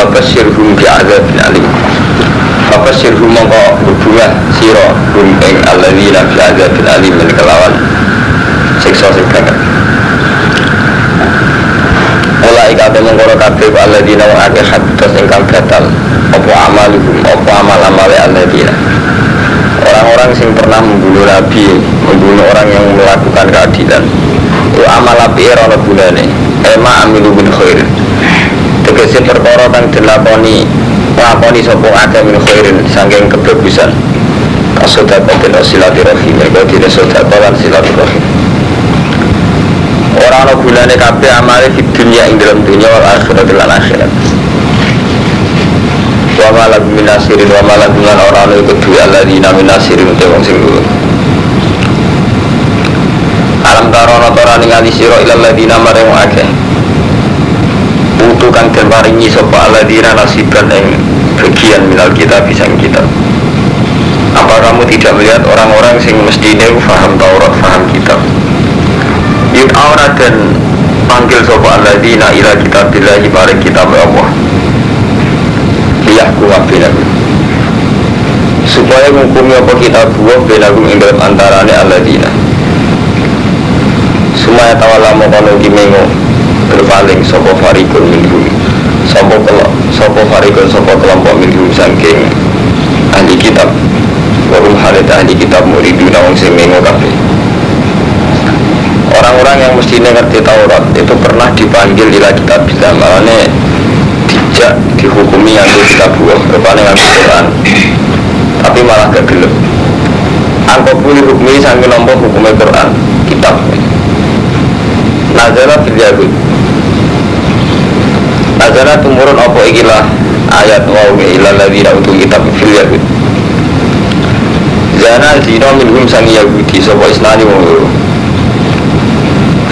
Fabashirhum bi'adzabin alim. Fabashirhum mongko berbunga sira hum ing alladzina bi'adzabin alim kelawan siksa sing banget. Ulaika mongko kabeh alladzina wa akeh habitas ingkang batal apa amaluhum apa amal-amale alladzina. Orang-orang sing pernah membunuh nabi, membunuh orang yang melakukan keadilan. Itu amal apike ora ana gunane. Ema amilu bin khair. Tegese perkara kang dilakoni lakoni sapa akeh min khairin saking kebagusan. Kasedekah den silaturahim, mergo dene sedekah lan silaturahim. Ora ana gunane kabeh amale di dunya ing dalam dunya wal akhirat lan akhirat. Wa ma lahum min nasirin wa ma lahum lan ora ana iku duwe alladzina min nasirin te wong sing nulung. Alam tarono ora ningali sira ilal ladzina maring akeh. Utu kang den paringi sapa alladzina nasiban ing bagian minal kitab sang kitab. Apa kamu tidak melihat orang-orang sing mestine faham Taurat, faham kitab? Yud'auna dan panggil sapa alladzina ila kitabillahi maring kitab Allah. Liyahkuma bainahum. Supaya ngukumi apa kitab buah bainahum ing dalem antarane alladzina. Sumaya tawalla mongko mengo berpaling sapa farikun minhum. Sapa sapa farikun sapa kelompok minhum saking ahli kitab. Wa hum halit ahli kitab muriduna wong sing mengo kabeh. Orang-orang yang mestinya ngerti Taurat itu pernah dipanggil ila kitab bisa, malahnya dijak dihukumi nganggo kitab buah, rupane nganggo Quran, tapi malah gak gelem. Angkopuli hukmi sangking nampa hukume Quran, kitab. Nazala fil Yahud. Nazala tumurun apa ikilah ayat wau ila ladzina utul kitab fil Yahud. Zana zina minhum sang Yahudi sapa isnani wong loro.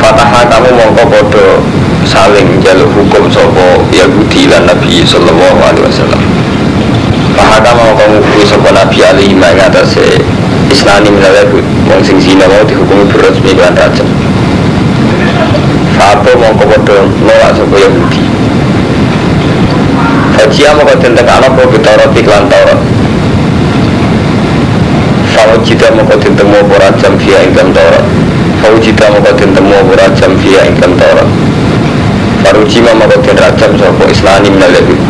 Fataha kamu mongko padha saling njaluk hukum sapa Yahudi lan Nabi sallallahu alaihi wasallam. Fahaka mongko ngukumi sapa Nabi alaihi ing atase isnani minal Yahud wong sing zina mau dihukumi berresmi lan rajam. Fa'apo mongko padha nolak sapa Yahudi. Fajia mongko den tekano apa Taurat iklan Taurat. Fawjida mongko den temu apa rajam via ing Taurat. Fawjida mongko den temu apa rajam via ing Taurat. Farujima mongko den rajam sapa Islani minal Yahud.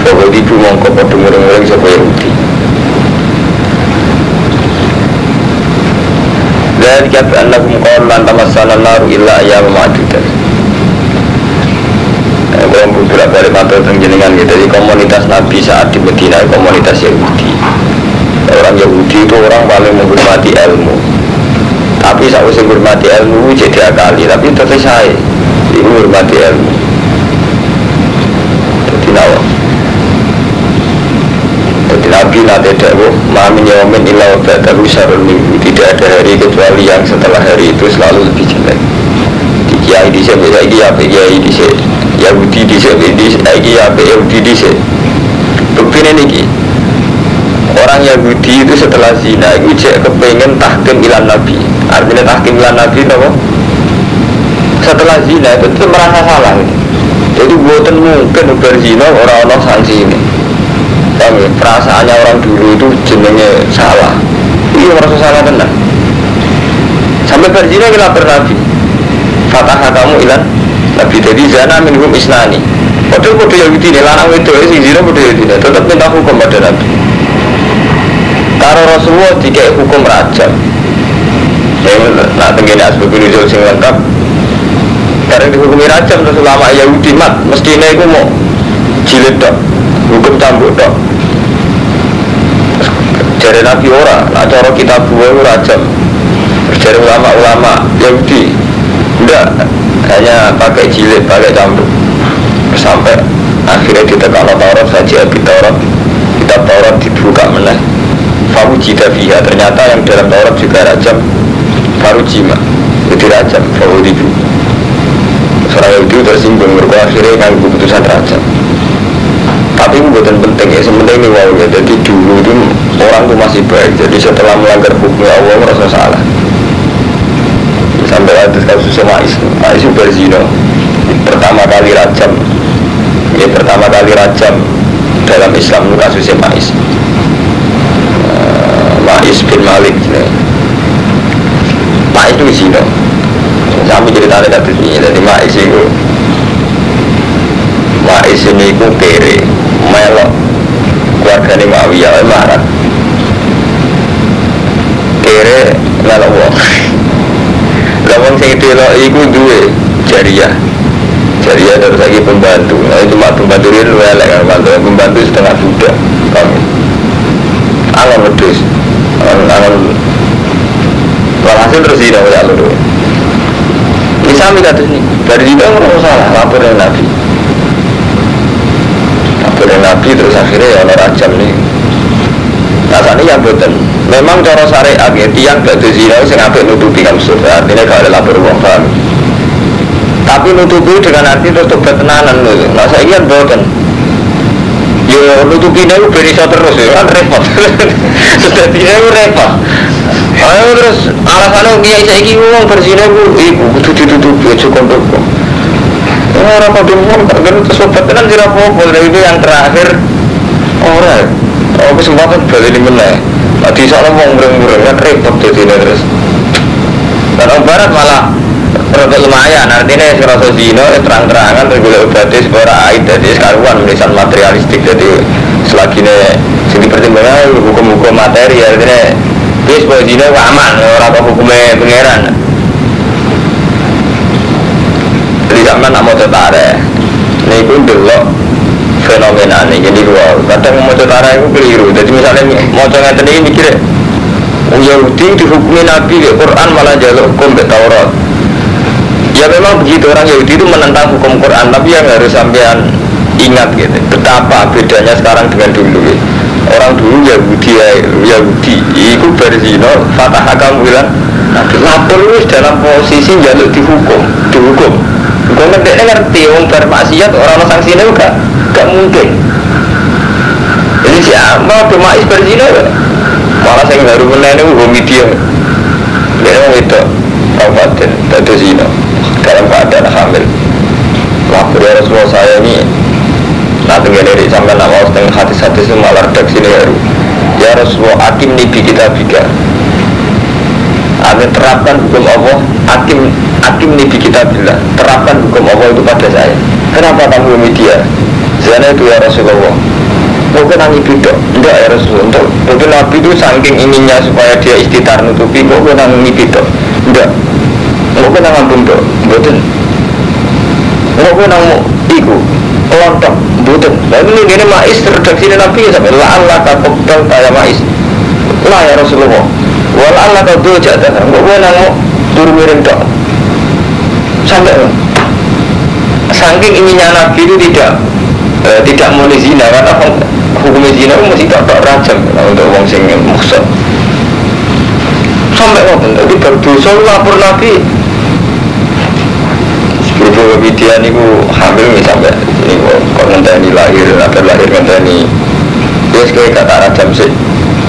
Fawjidu mongko padha muring-muring sapa Yahudi. Dzalika bi annahum qalu lan tamassana naru illa ayyaman ma'dudat. Kalau bolak-balik matur teng jenengan gitu. Jadi komunitas Nabi saat di Medina komunitas Yahudi. Orang Yahudi itu orang paling menghormati ilmu. Tapi sakwise menghormati ilmu jadi akali, tapi tetep sae. Iku menghormati ilmu. Dadi nawa. Dadi Nabi nate dawuh, "Ma min yaumin illa wa ba'dahu syarrun minhu." Tidak ada hari kecuali yang setelah hari itu selalu lebih jelek. Di kiai dhisik saiki ya kiai dhisik. Yahudi dhisik saiki ya Yahudi dhisik. Buktine niki. Orang Yahudi itu setelah zina itu cek kepengen tahkim ilan Nabi. Artinya tahkim ilan Nabi apa? Setelah zina itu merasa salah gitu. Jadi buatan mungkin berzina orang-orang sanksi ini. Paham ya? Perasaannya orang dulu itu jenenge salah. Iya merasa salah tenan. Sampai berzina kita Nabi. Fatah kamu ilan Nabi. Jadi zina minhum isnani. Padahal padha Yahudi ini lanang wedok sing zina padha Yahudi tetap minta hukum pada Nabi. Karo Rasulullah dikai hukum rajam. Nah tenggene asbabun nuzul sing lengkap. Karena dihukumi rajam terus ulama Yahudi mat mestine iku mau jilid tok, hukum cambuk tok. Jare Nabi ora, nak cara kitab buah rajam. Terus jare ulama-ulama Yahudi enggak, hanya pakai jilid, pakai cambuk. Terus sampai akhirnya ditekan Taurat saja di Taurat, kitab Taurat dibuka meneh. Fawujida fiha, ternyata yang dalam Taurat juga rajam. Farujima, itu rajam, fawudibu. Seorang Yahudi tersinggung, mereka akhirnya kan keputusan rajam. Tapi itu bukan penting ya, sepenting ini wow ya. Jadi dulu itu orang itu masih baik. Jadi setelah melanggar hukum Allah merasa salah. Sampai ada kasus sama Ma'is, Ma'is berzina. Pertama kali rajam. Ini pertama kali rajam dalam Islam itu kasusnya Ma'is. Ma'is bin Malik. Ma'is itu zina. Sampai ceritanya kasus ini. Jadi Ma'is itu, Ma'is ini itu kere, melok keluargane Muawiyah marah. Kere melok wong. Lah wong sing delok iku duwe jariah. Jariah terus lagi pembantu. Nah, cuma pembantu ini luwe elek kan pembantu setengah budak. Paham? Angon wedhus. Angon walhasil terus zina ya loro. Ini sami kados niki. Dari zina ora salah, lapor nang Nabi. Lapor nang Nabi terus akhirnya ya ana rajam nih. Rasane ya mboten. Memang cara syariat ya tiyang badhe zina sing apik nutupi maksud. Artinya gak ada lapor wong, paham? Tapi nutupi dengan arti terus tobat tenanan lho. Lah saiki kan mboten. Yo nutupine ku ben iso terus ya kan repot. Sedadine ku repot. Ayo terus alasane kiai saiki wong berzina ku iku kudu ditutupi aja kondo. Ora padha wong kok terus tobat tenan ora apa-apa. Lha itu yang terakhir ora. Oh kesempatan bali meneh. Tadi soalnya wong mureng-mureng kan repot dadine terus. Dan orang barat malah rada lumayan, artinya serasa zina terang-terangan terus golek obate ora aib dadi sekaruan menisan materialistik dadi selagine sing dipertimbangkan hukum-hukum materi artinya wis pokoke zina aman ora kok hukume pangeran. Jadi sampean nak maca tarikh niku ndelok fenomena niki niku kadang maca tarikh iku keliru. Dadi misalnya maca ngeten iki mikire wong Yahudi dihukumi Nabi di Quran malah njaluk hukum mbek Taurat. Ya memang begitu, orang Yahudi itu menentang hukum Quran, tapi yang harus sampean ingat gitu, betapa bedanya sekarang dengan dulu gitu. Orang dulu Yahudi, Yahudi itu berzina, fatah hakam bilang, lapor itu dalam posisi jaluk dihukum, dihukum. Hukum dia ngerti, orang bermaksiat, orang sanksinya juga gak mungkin. Jadi siapa bermaksiat berzina, malah saya baru menanya hukum dia, dia itu kabupaten, berzina. Dalam keadaan hamil. Lapor ya Rasulullah saya ini nanti nggak dari sampai nama dengan hadis-hadis itu malah redaksi ini ya. Ya Rasulullah akim nibi kita bika. Amin terapkan hukum Allah. Akim akim nibi kita bila. Terapkan hukum Allah itu pada saya. Kenapa kamu media? Zina itu ya Rasulullah. Mungkin nangis bidok. Enggak ya Rasulullah. Untuk mungkin Nabi itu saking inginnya supaya dia istitar nutupi. Kok nangis bidok? Enggak. Mungkin nang ngambung dok, mboten. Mungkin nang iku lontong, mboten. Lah ini ngene Mais redaksine Nabi sampe la Allah taqabbal ta ya Mais. La ya Rasulullah. Wal Allah qad ja'ata. Mungkin nang turu miring tok. Sampai saking inginnya Nabi itu tidak tidak mau zina karena hukum zina itu mesti tok rajam untuk wong sing muhsin. Sampai ngoten, jadi berdosa lapor Nabi. Berdosa dia niku hamil nih sampai ini kok ngenteni lahir, atau lahir ngenteni. Ya sekali kata rajam sih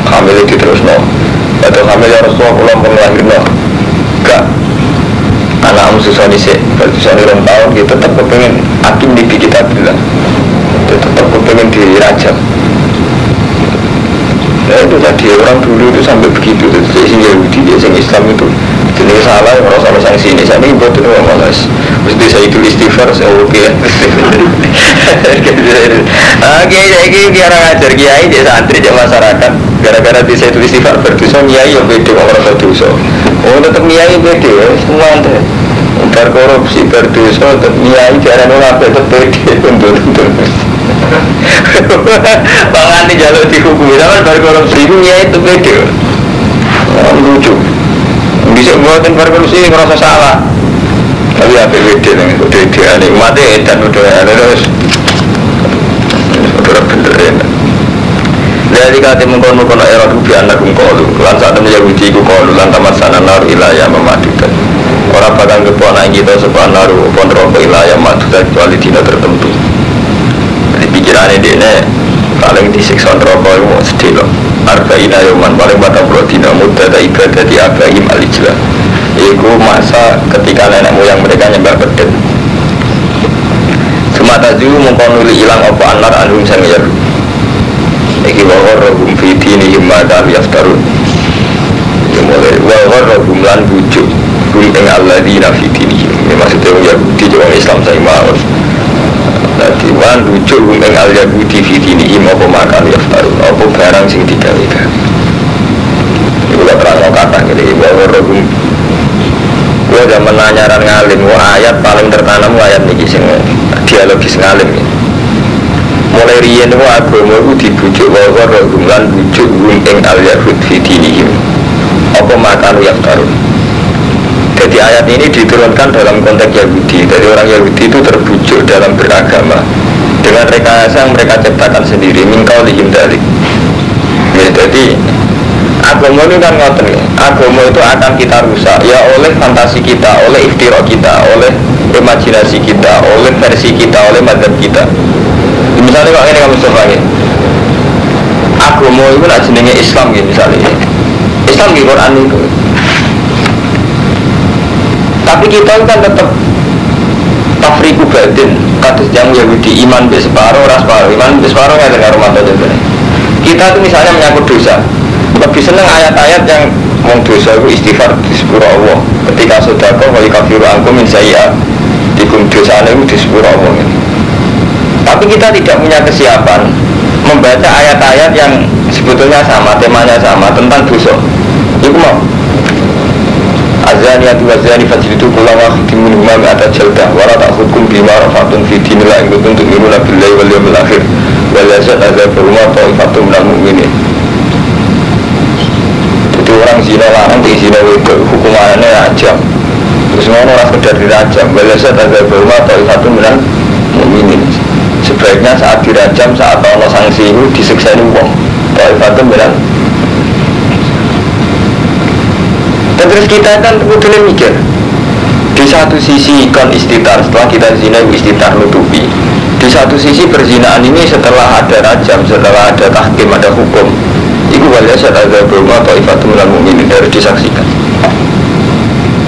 hamil itu terus no. Atau hamil ya Rasulullah kula pun lahirno. Gak anak susoni sih, bersusoni 2 tahun gitu tetap kepengen hakim di kita bilang. Tetap kepengen dirajam. Nah itu tadi orang dulu itu sampai begitu. Jadi sing Yahudi, sing Islam itu jenis salah, orang salah sanksi ini. Saya ini buat itu malas. Mesti saya itu istighfar, saya oke. Oke, saya ini orang ngajar kiai, dia santri, dia masyarakat. Gara-gara di saya itu istighfar berdosa, kiai yang beda orang berdosa. Oh tetap kiai beda, semua ada. Berkorupsi, berdosa, tetap kiai jarang orang tetap beda, untuk. Bang Andi jaluk dihukumi, sama berkorupsi itu ya itu beda. Lucu. Bisa buatin berkorupsi ngerasa salah. Tapi APBD nih, udah dia nikmati dan udah terus udah benerin. Dari kate mengkono-kono era rubi anak kungkolu, lan saat temen Yahudi ku kolu lan tamat sana naru ilayah memadukan. Orang bakal kepon kita sebuah naru pon rokok ilayah madudan kecuali dina tertentu. Jadi pikirannya dia ini paling disiksa neraka itu mau sedih loh. Arba'ina yauman paling 40 dina muda ibadah di abaim alijlah. Iku masa ketika nenek moyang mereka nyembah pedet. Cuma Sumata zu mongko nuli ilang apa annar anhum sang Yahudi. Iki wa gharrahum fi dinihim ma kanu yaftarun. Ya mulai wa gharrahum lan bujuk hum ing alladzina fi dinihim. Ini maksudnya wong Yahudi wong Islam saiki mawon. Dadi wan bujuk hum ing al Yahudi fi dinihim apa ma kanu yaftarun. Apa barang sing digawe-gawe. Iku lak terang kata ngene iki wa gharrahum. Gua zaman nanyaran ngalim, wah ayat paling tertanam ayat niki sing dialogis ngalim ya. Mulai riyen niku agama iku dibujuk wa gharrahum lan bujuk hum ing al yahud fi dinihim. Apa makanu yaftarun. Jadi ayat ini diturunkan dalam konteks Yahudi. Jadi orang Yahudi itu terbujuk dalam beragama dengan rekayasa yang mereka ciptakan sendiri, min qaulihim dzalik. Ya, jadi agama itu kan ngoten ya. Agama itu akan kita rusak ya oleh fantasi kita, oleh iftira kita, oleh imajinasi kita, oleh versi kita, oleh madzhab kita. Misalnya kok ini kamu coba ya. Agama itu nak jenenge Islam ya misalnya. Islam di Quran itu. Tapi kita kan tetap tafriku batin, kados yang Yahudi iman be separo, ora separo, iman be separo ngeten karo mantu jenenge. Kita tuh misalnya menyangkut dosa, lebih seneng ayat-ayat yang wong dosa itu istighfar di sepuro Allah. Ketika sedekah wa yukafiru ankum min sayyi'atikum, dosane itu di sepuro Allah. Tapi kita tidak punya kesiapan membaca ayat-ayat yang sebetulnya sama, temanya sama tentang dosa. Iku mau azaniyatu wazani fajlidu kulla wahidin minhuma mi'ata jaldah wa la ta'khudhukum bima rafatun fi dinillahi in kuntum tu'minuna billahi wal yawmil akhir wa la yashhadu adzabahuma ta'ifatun minal mu'minin. Jadi orang zina lanang di zina wedok hukumannya rajam. Terus ngono ora sekedar dirajam, wa la yashhadu adzabahuma ta'ifatun minal mu'minin. Sebaiknya saat dirajam, saat ono sanksi itu disiksa wong. Ta'ifatun minal. Dan terus kita kan kudune mikir. Di satu sisi kon istitar, setelah kita zina istitar nutupi. Di satu sisi perzinaan ini setelah ada rajam, setelah ada tahkim, ada hukum. Iku waliya syadzabuma ta'ifatun minal mu'minin harus disaksikan.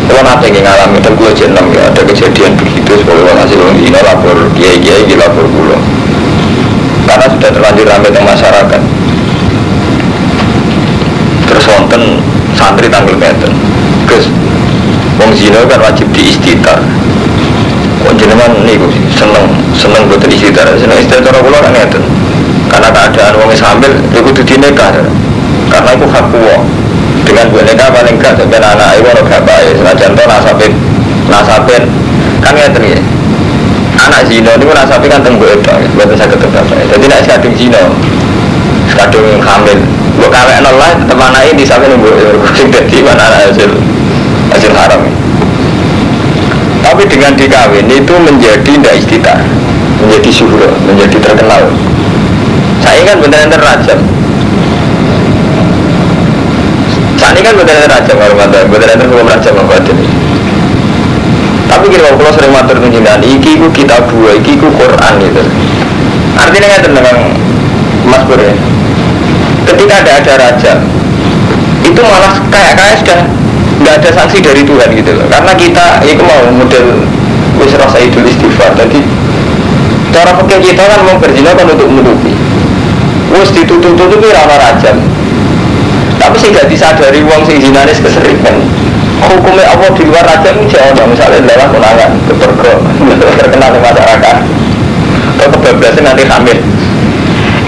Kalau nanti ngalami dan gua jeneng ya ada kejadian begitu sebagai orang hasil wong zina lapor kiai-kiai di lapor kula. Karena sudah terlanjur ramai di masyarakat. Terus wonten santri tanggal ngeten. Gus, wong zina kan wajib diistitar. Kok jenengan niku seneng boten istitar. Seneng istitar cara kula kan ngeten. Karena keadaan wong wis hamil iku kudu dinikah. Karena iku hak wong. Dengan boneka paling gak sampeyan anake ono bapake. Senajan to nasabe kan ngeten iki. Anak zina niku nasabe kan teng mboke tok, mboten saged teng bapake. Dadi nek kadung zina, kadung hamil, mbok kawekno lah tetep anake disape ning mboke sing dadi anak hasil haram. Tapi dengan dikawin itu menjadi ndak istitar, menjadi syuhur, menjadi terkenal. Saya kan bener-bener rajam. Saat ini kan bener-bener rajam, bener-bener hukum rajam ini. Tapi kira kalau sering matur jenengan, iki ku kitab dua, iki ku Quran gitu. Artinya kan tentang Mas Pur ya. Ketika ada rajam, itu malah kayak sudah nggak ada sanksi dari Tuhan gitu loh. Karena kita itu mau model wis rasa idul istighfar. Jadi cara pikir kita kan mau berzina kan untuk menutupi. Wis ditutup-tutupi ra ono rajam. Tapi sing gak disadari wong sing zinane keseringan. Hukumnya Allah di luar rajam iki ono, misalnya lewat konangan, kepergo, terkenal di masyarakat. Atau kebablasan nanti hamil.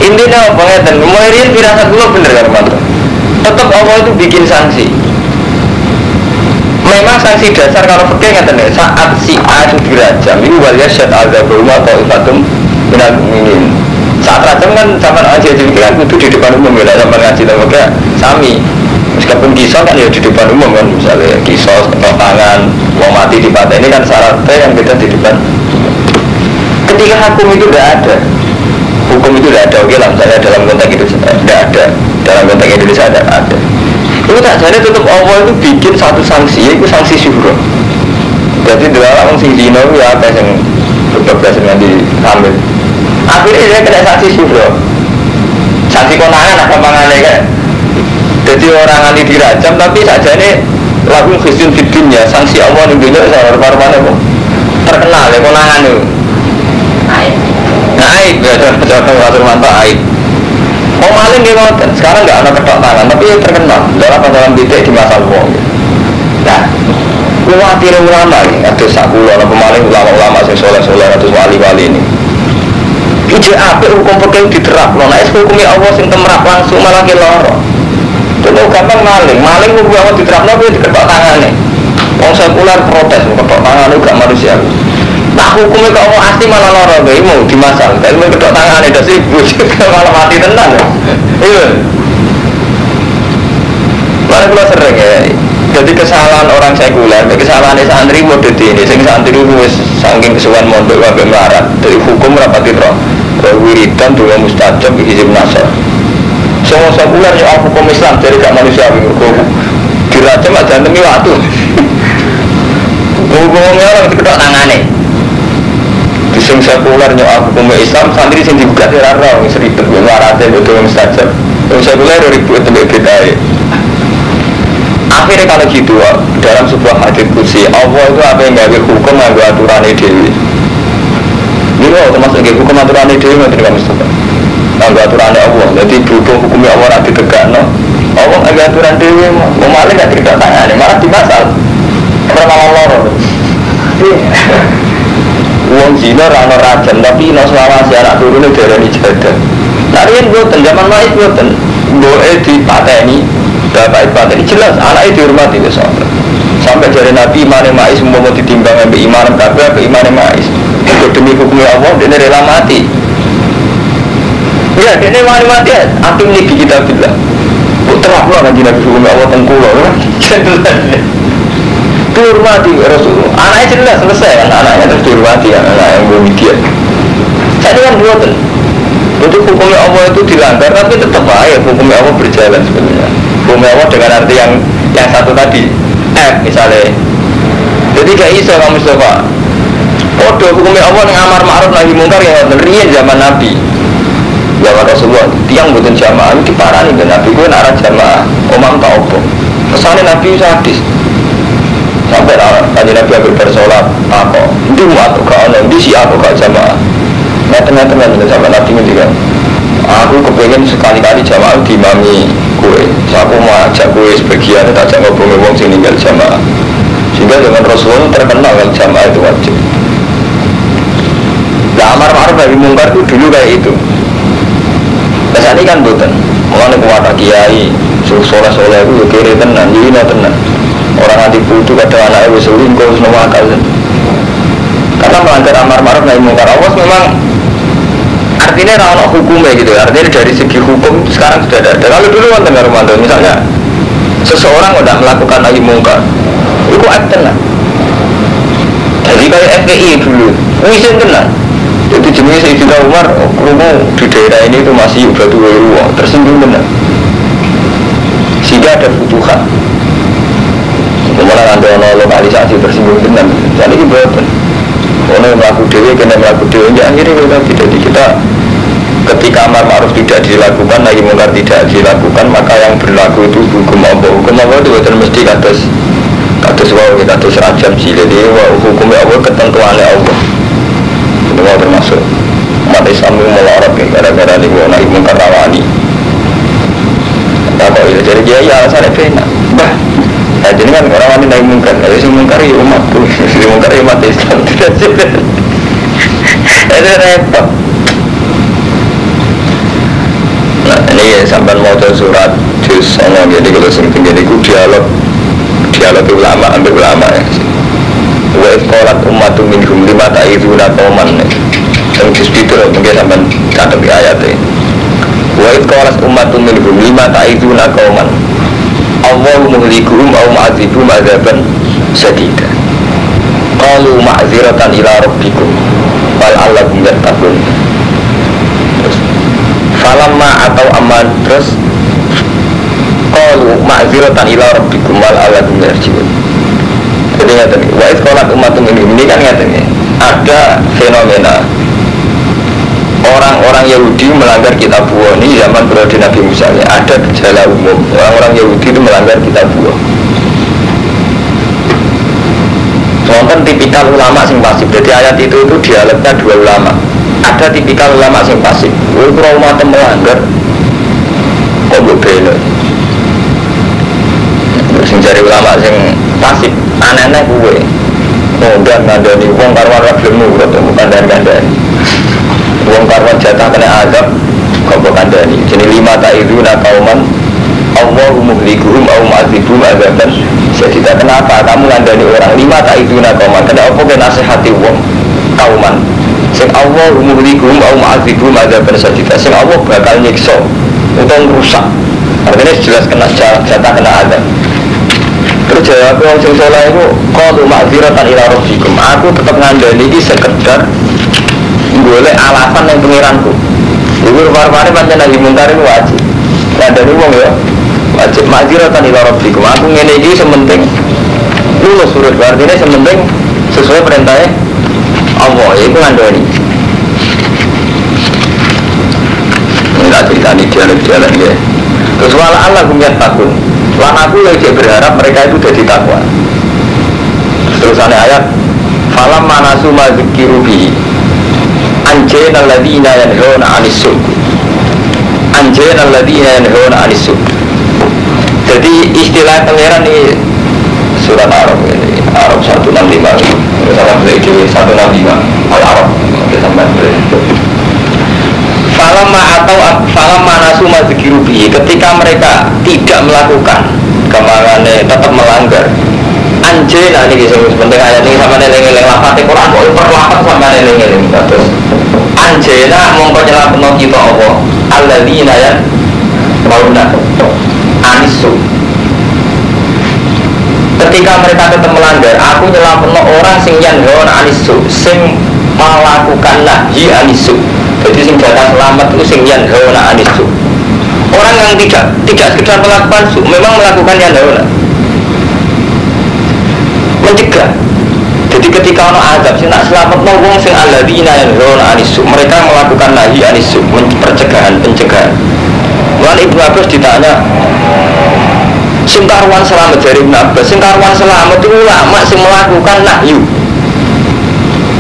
Intinya apa ngeten, mulai riyen firasat kula bener karo mantu. Tetap Allah itu bikin sanksi. Memang sanksi dasar kalau fikih ngeten ya, saat si A itu dirajam, itu wal yasyad adzabahuma ta'ifatun minal mu'minin. Saat rajam kan sampean aja dipikir kan kudu di depan umum ya, sampean ngaji teng fikih sami. Meskipun kisah kan ya di depan umum kan, misalnya kisah atau tangan, mau mati di pantai ini kan syaratnya yang beda di depan. Ketika hukum itu tidak ada, hukum itu tidak ada, oke lah misalnya dalam konteks itu tidak ada, dalam konteks Indonesia tidak ada. Itu tak jadi tetap Allah itu bikin satu sanksi, yaitu sanksi syuhur. Jadi dalam orang sing zina ya apa yang kebablasan nanti hamil. Akhirnya dia kena sanksi syuhur. Sanksi konangan apa pangane kan? Jadi orang anti dirajam tapi sajane lagu khizyun fid dunya, sanksi Allah ning dunya ora parmane kok. Terkenal ya konangan itu. Mas Romanto aib. Mau maling dia ngoten. Sekarang nggak ada ketok tangan, tapi ya terkenal. Dalam dalam titik di masa wong. Nah, kuwatir ulama iki, ada sak kula ana pemaling ulama-ulama sing soleh-soleh atau wali-wali ini. Ije apik hukum fikih diterapno, nek hukume Allah sing temrap langsung malah ke loro. Itu gampang maling, maling hukum Allah diterapno kuwi diketok tangane. Wong sekuler protes ketok tangane gak manusia. Nah hukumnya kok Allah asli malah loro kowe mau dimasal. Tapi mau ketok tangane dadi malah mati tenan. Iya. Malah kula sering ya. Jadi kesalahan orang sekuler, kesalahan santri model ini, sing santri itu wis saking kesuwan mondok sampai melarat. Dari hukum rapati roh, wiridan dua mustajab hizib nasr. Semua sekuler soal hukum Islam dari gak manusiawi, dirajam aja demi waktu. Hukumnya orang diketok tangane. Di sing sekuler nyoal hukum Islam, santri sing digugat ya ora roh, wis ribet melarate dua mustajab. Wong sekuler ribut mbek bedae. Akhirnya kalau gitu, dalam sebuah hadis qudsi, Allah itu apa yang gawe hukum nganggo aturane dhewe. Niku termasuk nggih hukum aturane dhewe ngoten Kang Mustafa. Nganggo aturane Allah. Dadi berhubung hukumnya Allah ora ditegakno, Allah nganggo aturan dhewe, mau maling gak diketok tangane, malah dimasal. Ora malah loro. Wong zina ora ono rajam, tapi ino selawase anak turune diarani jadah. Nah riyen mboten zaman mais mboten. Mboke dipateni, bapak ipateni jelas anaknya dihormati wis sampai. Sampai jare Nabi imane mais umpama ditimbang ambek iman kabeh ambek imane mais. Demi hukumnya Allah dene rela mati. Ya dene wani mati akim niki kita billah. Kok terapno kanjeng Nabi hukumnya Allah teng kula. Dihormati Rasulullah. Anaknya jelas selesai kan anaknya terus dihormati anak yang demikian. Jadi kan buatan. Jadi hukumnya Allah itu dilanggar tapi tetap aja hukumnya Allah berjalan sebenarnya. Hukumnya Allah dengan arti yang satu tadi F misalnya. Jadi gak iso kamu Mustafa. Podo hukumnya Allah yang amar ma'ruf nahi mungkar yang riyen zaman Nabi. Zaman Rasulullah tiang mboten jamaah diparani ben Nabi kuwi nek ora jamaah omah tak opo. Kesane Nabi sadis. Sampai kanjeng Nabi hampir bersolat takok, "Endi waktu gak ono, endi si aku gak jamaah?" Neten-neten sampai Nabi ngendikan, "Aku kepengen sekali-kali jamaah diimami kowe. Aku mau ajak kowe sebagian tak ajak ngobrol wong sing ninggal jamaah." Sehingga zaman Rasulullah terkenal kalau jamaah itu wajib. Nah, amar ma'ruf nahi mungkar itu dulu kayak itu. Nah, saat ini kan boten. Mulane kuwata kiai, soleh-soleh itu yo kere tenan, yo ino tenan. Orang anti putu kadang anake wis selingkuh wis nakal. Karena melanggar amar ma'ruf nahi mungkar Allah memang artinya ra ono hukumnya gitu. Artinya dari segi hukum sekarang sudah ada. Kalau dulu wonten Romanto misalnya seseorang udah melakukan nahi mungkar, itu aib tenan. Jadi kayak FPI dulu, wisin tenan. Jadi jenis Sayyidina Umar, krungu di daerah ini itu masih batu ruang, tersinggung tenan. Sehingga ada futuhat. Kemudian nanti ono lokalisasi tersinggung tenan. Jadi ini boten. Ono yang melaku dewe, kena melaku dewe. Ya akhirnya kita tidak kita ketika amar ma'ruf tidak dilakukan, nahi mungkar tidak dilakukan, maka yang berlaku itu hukum Allah. Hukum Allah itu betul mesti kados kados wau kados rajam sih. Jadi hukumnya Allah ketentuannya Allah. Itu mau termasuk umat Islam itu melarang ya, gara-gara ini nahi mungkar rawani. Nah, kok ya jadi dia ya alasannya penak. Bah, nah, jadi kan orang wani nahi mungkar, kalau sing mungkar ya umatku, sing mungkar ya umat Islam tidak sih. Itu repot. Nah, ini ya sampai mau surat juz sama jadi kalau sing tinggi itu dialog dialog ulama ambil ulama ya. Wa qalat ummatu minhum lima ta'izuna qauman. Yang juz itu mungkin sampai catat di ayatnya. Wa qalat ummatu minhum lima ta'izuna qauman. Allahu muhlikuhum aw mu'adzibuhum adzaban sadida. Qalu ma'ziratan ila rabbikum wal allakum yattaqun. Terus falamma atau aman terus qalu ma'ziratan ila rabbikum wal allakum yarji'un. Jadi ngaten wa iz qalat ummatun ini kan ngaten ya. Ada fenomena orang-orang Yahudi melanggar kitab buah ini zaman periode Nabi Musa ya. Ada gejala umum orang-orang Yahudi itu melanggar kitab buah. Wonten tipikal ulama sing pasif. Jadi ayat itu dialognya dua ulama. Ada tipikal ulama sing pasif. Kowe ora umat melanggar kok mbok bela. Sing jare ulama sing pasif aneh-aneh kowe. Ngundang ngandani wong karuan ra gelem nurut kok kandhan-kandhani. Wong karuan jatah kena azab kok mbok kandhani. Jenenge lima ta'iduna qauman Allahu muhlikuhum aw mu'adzibuhum adzaban syadida. Kenapa kamu ngandani orang lima ta'iduna qauman? Kenapa kowe nasihati wong kauman? Sing Allahu muhlikuhum aw mu'adzibuhum adzaban syadida. Sing Allah bakal nyiksa utawa ngrusak. Artinya jelas kena jatah kena azab. Terus jawab wong sing saleh iku qalu ma'dziratan ila rabbikum. Aku tetep ngandani iki sekedar golek alasan yang pengiranku. Iku rupa-rupane pancen nahi mungkar iku wajib. Ngandani wong ya wajib ma'dziratan ila rabbikum. Aku ngene iki sementing lulus urip, artinya sementing sesuai perintahnya Allah, iku ngandani. Ini tak ceritani dialek-dialek ya. Terus wala Allah gumyat takun. Lan aku lagi berharap mereka itu jadi takwa. Terusannya ayat falam manasu ma dzikiru bihi anjayna alladziina yanhauna 'anis su'. Anjayna alladziina yanhauna 'anis su'. Jadi istilah pangeran ini surat Arab ini, Arab 165. Sama beli 165 Al-Arab sampai beli. Falamma atau falamma nasu ma dzikiru bihi, ketika mereka tidak melakukan kemangane tetap melanggar. Anjena niki sing penting ayat ini sampeyan eling-eling lafate Quran kok per lafat sampeyan eling-eling. Terus anjena mongko nyelametno kita apa? Alladzina ya mauna anisu. Ketika mereka tetap melanggar, aku nyelametno orang sing yanhauna anisu, sing melakukan nahi anisu. Jadi sing jatah selamat itu sing yanhauna anisu. Orang yang tidak sekedar melakukan su, memang melakukan yanhauna, mencegah. Jadi ketika ono azab sing tak selametno wong sing alladzina yanhauna anisu, mereka melakukan nahi anisu, pencegahan, pencegahan. Lan Ibnu Abbas ditanya, sing karuan selamat dari Ibnu Abbas, sing karuan selamat itu ulama sing melakukan nahyu.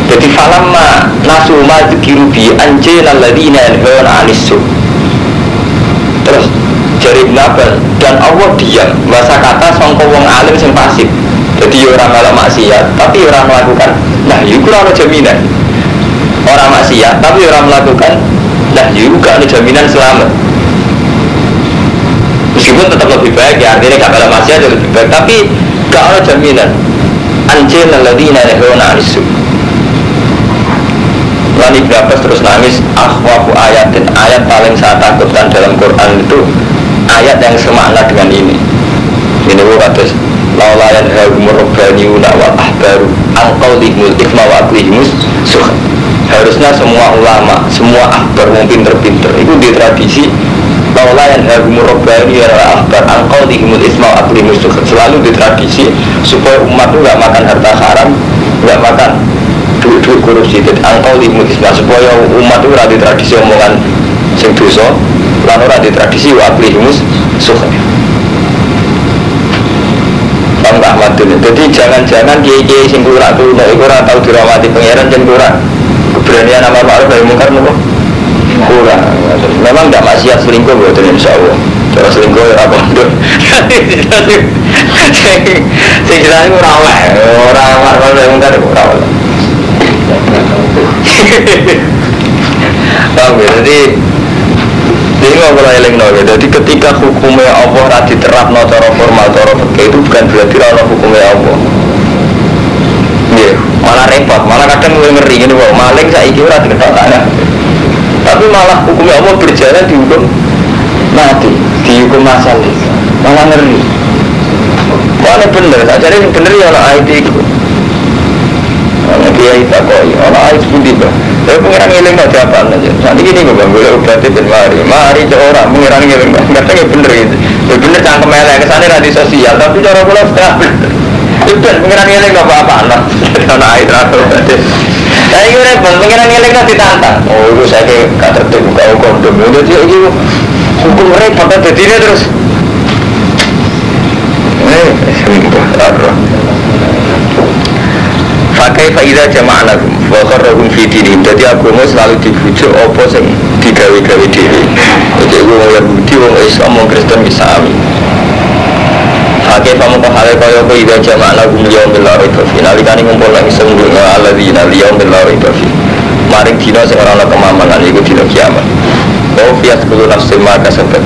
Jadi falamma nasu ma dzikiru bi anjayna alladziina yanhauna 'anis su. Terus jare Ibnu Abbas, dan Allah diam bahasa kata sangka wong alim sing pasif. Jadi ora melok maksiat tapi ora melakukan nahyu, ora ono jaminan. Ora maksiat tapi ora melakukan nahyu, gak ono jaminan selamat. Meskipun tetap lebih baik ya, artinya gak melok maksiat lebih baik, tapi gak ono jaminan. Anjayna alladziina yanhauna 'anis su. Lan Ibnu Abbas terus nangis, akhwafu ayatin, ayat paling saya takutkan dalam Quran itu ayat yang semakna dengan ini. Ini bu kados laula yanhahumur rabbaniyuna wal ahbaru an qaulihimul itsma wa aklihimus suh. Harusnya semua ulama, semua ahbar wong pinter-pinter itu di tradisi laula yanhahumur rabbaniyuna wal ahbar an qaulihimul itsma wa aklihimus suh. Selalu di tradisi supaya umat itu enggak makan harta haram, enggak makan duit-duit korupsi. Jadi angkau limutisma supaya umat itu ora di tradisi omongan sing dosa lan ora di tradisi wa aklihimus suh. Paham gak Ahmadun? Jadi jangan-jangan kiai-kiai sing kurang tuh iku ora tau dirahmati pangeran sing kurang keberanian amar ma'ruf nahi mungkar nopo kurang. Memang ndak maksiat selingkuh mboten insyaallah. Cara selingkuh ora kondo. Sing jelas ora oleh, ora amar ma'ruf nahi mungkar ora oleh. Paham ya? Jadi ini ngobrol eling no, ya. Jadi ketika hukumnya Allah ra diterapno cara formal cara fikih itu bukan berarti ra ono hukumnya Allah. Nggih, malah repot, malah kadang ngeri ngene wae, maling saiki ora diketok tanah. Tapi malah hukumnya Allah berjalan dihukum mati, dihukum masal. Malah ngeri. Malah bener, sajane sing bener ya ono IT iku. Ana kiai takoki, ana ais pundi, Mbah? Tapi pengiran ngeling kok jawaban aja. Saat ini gue bang, boleh obatnya ben mari. Mari cok orang, pengiran ngeling. Kadang ya bener gitu. Ya bener cangkem elek, kesane ra sosial, tapi cara kula setengah bener. Itu pengiran ngeling kok apa-apa lah. Ana ais ra obatnya. Lah iki repot, pengiran ngeling kok ditantang. Oh, iku saiki gak tertib buka kondom. Dadi iki hukum repot dadine terus. Fakai faida jama'anakum. Wa kharrahum fi dinihim. Dadi agama selalu dibujuk apa sing digawe-gawe dhewe. Jadi wong Yahudi, wong Islam, wong Kristen misami. Fakih pamu kohale kaya apa ida jama'na gum yaumil la raiba fi. Nalikane ngumpul nang ingsun alladzina yaumil la raiba fi. Maring dina sing ora ana kemamangan iku dina kiamat. Wa fiat kullu nafsin ma kasabat.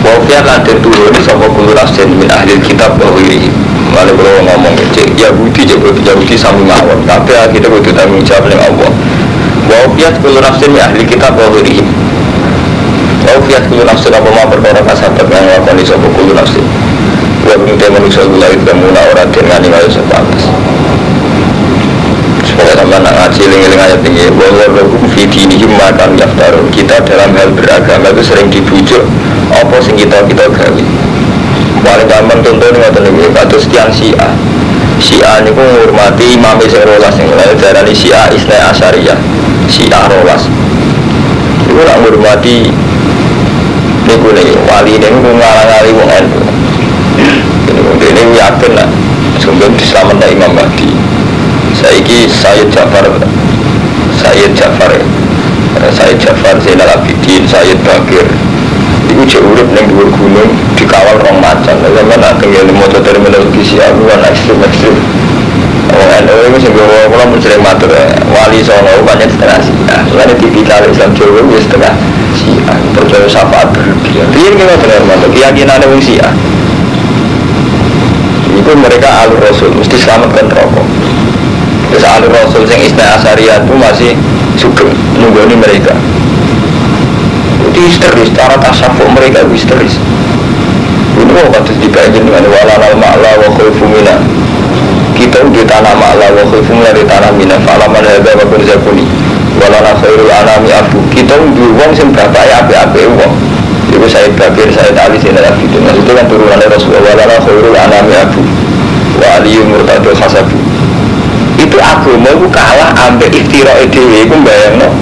Wa fiat lan den turun sapa kullu nafsin min ahli kitab wa ghairihi. Male kula ngomong cek Yahudi cek Yahudi sami mawon. Kabeh akhire kudu tanggung jawab ning Allah. Wa fiat kullu nafsin min ahli kitab wa ghairihi. Wa fiat kullu nafsin apa ma perkara kasabat yang nglakoni sapa kullu nafsin. Wa binte manusia gula itu muna ora den ngani kaya sapa atas. Semoga sampean nak ngaji eling-eling ayat ini. Wa warahum fi dinihim ma kanu yaftarun. Kita dalam hal beragama itu sering dibujuk apa sing kita gawe. Paling gampang contohnya ngoten niku kados tiyang Syiah. Syiah niku ngurmati imam sing rolas sing diarani Syiah Isnai Asyariyah. Syiah rolas. Iku nak ngurmati niku wali niku ngalang-alangi wong NU. Ini yakin lah, sebelum diselamatkan Imam Mahdi. Saiki Sayyid Ja'far Zainal Abidin, Sayyid Bakir. Iku jek urip ning dhuwur gunung dikawal rong macan. Lha sampeyan nak tengene maca terminologi Syiah ku kan ekstrem-ekstrem. Wong NU iku sing kula mun sering matur, wali songo pancen setengah Syiah. Mulane tipikal Islam Jawa wis setengah Syiah, percaya syafaat berlebihan. Piye ki ngoten Hermanto, keyakinane wong Syiah. Itu mereka alur Rasul mesti selamatkan rokok. Terus alur Rasul yang Isnai Asyariyah itu masih sugeng nunggoni mereka. Itu histeris, cara tasawuf mereka itu histeris. Itu kok kados dibayangin dengan walal ma'la wa khulfu mina. Kita di tanah ma'la wa khulfu mina di tanah mina. Fa'laman hadza wa kun zakuni. Walana khairul anami abu. Kita di wong sing bapake apik-apik wong. Ibu Sayyid Bakir, Sayyid Ali, Zainal Abidin. Itu kan turunannya Rasulullah. Walana khairul anami abu wa aliyu murtadul hasabu. Itu agama itu kalah ambek iftirae dhewe. Iku mbayangno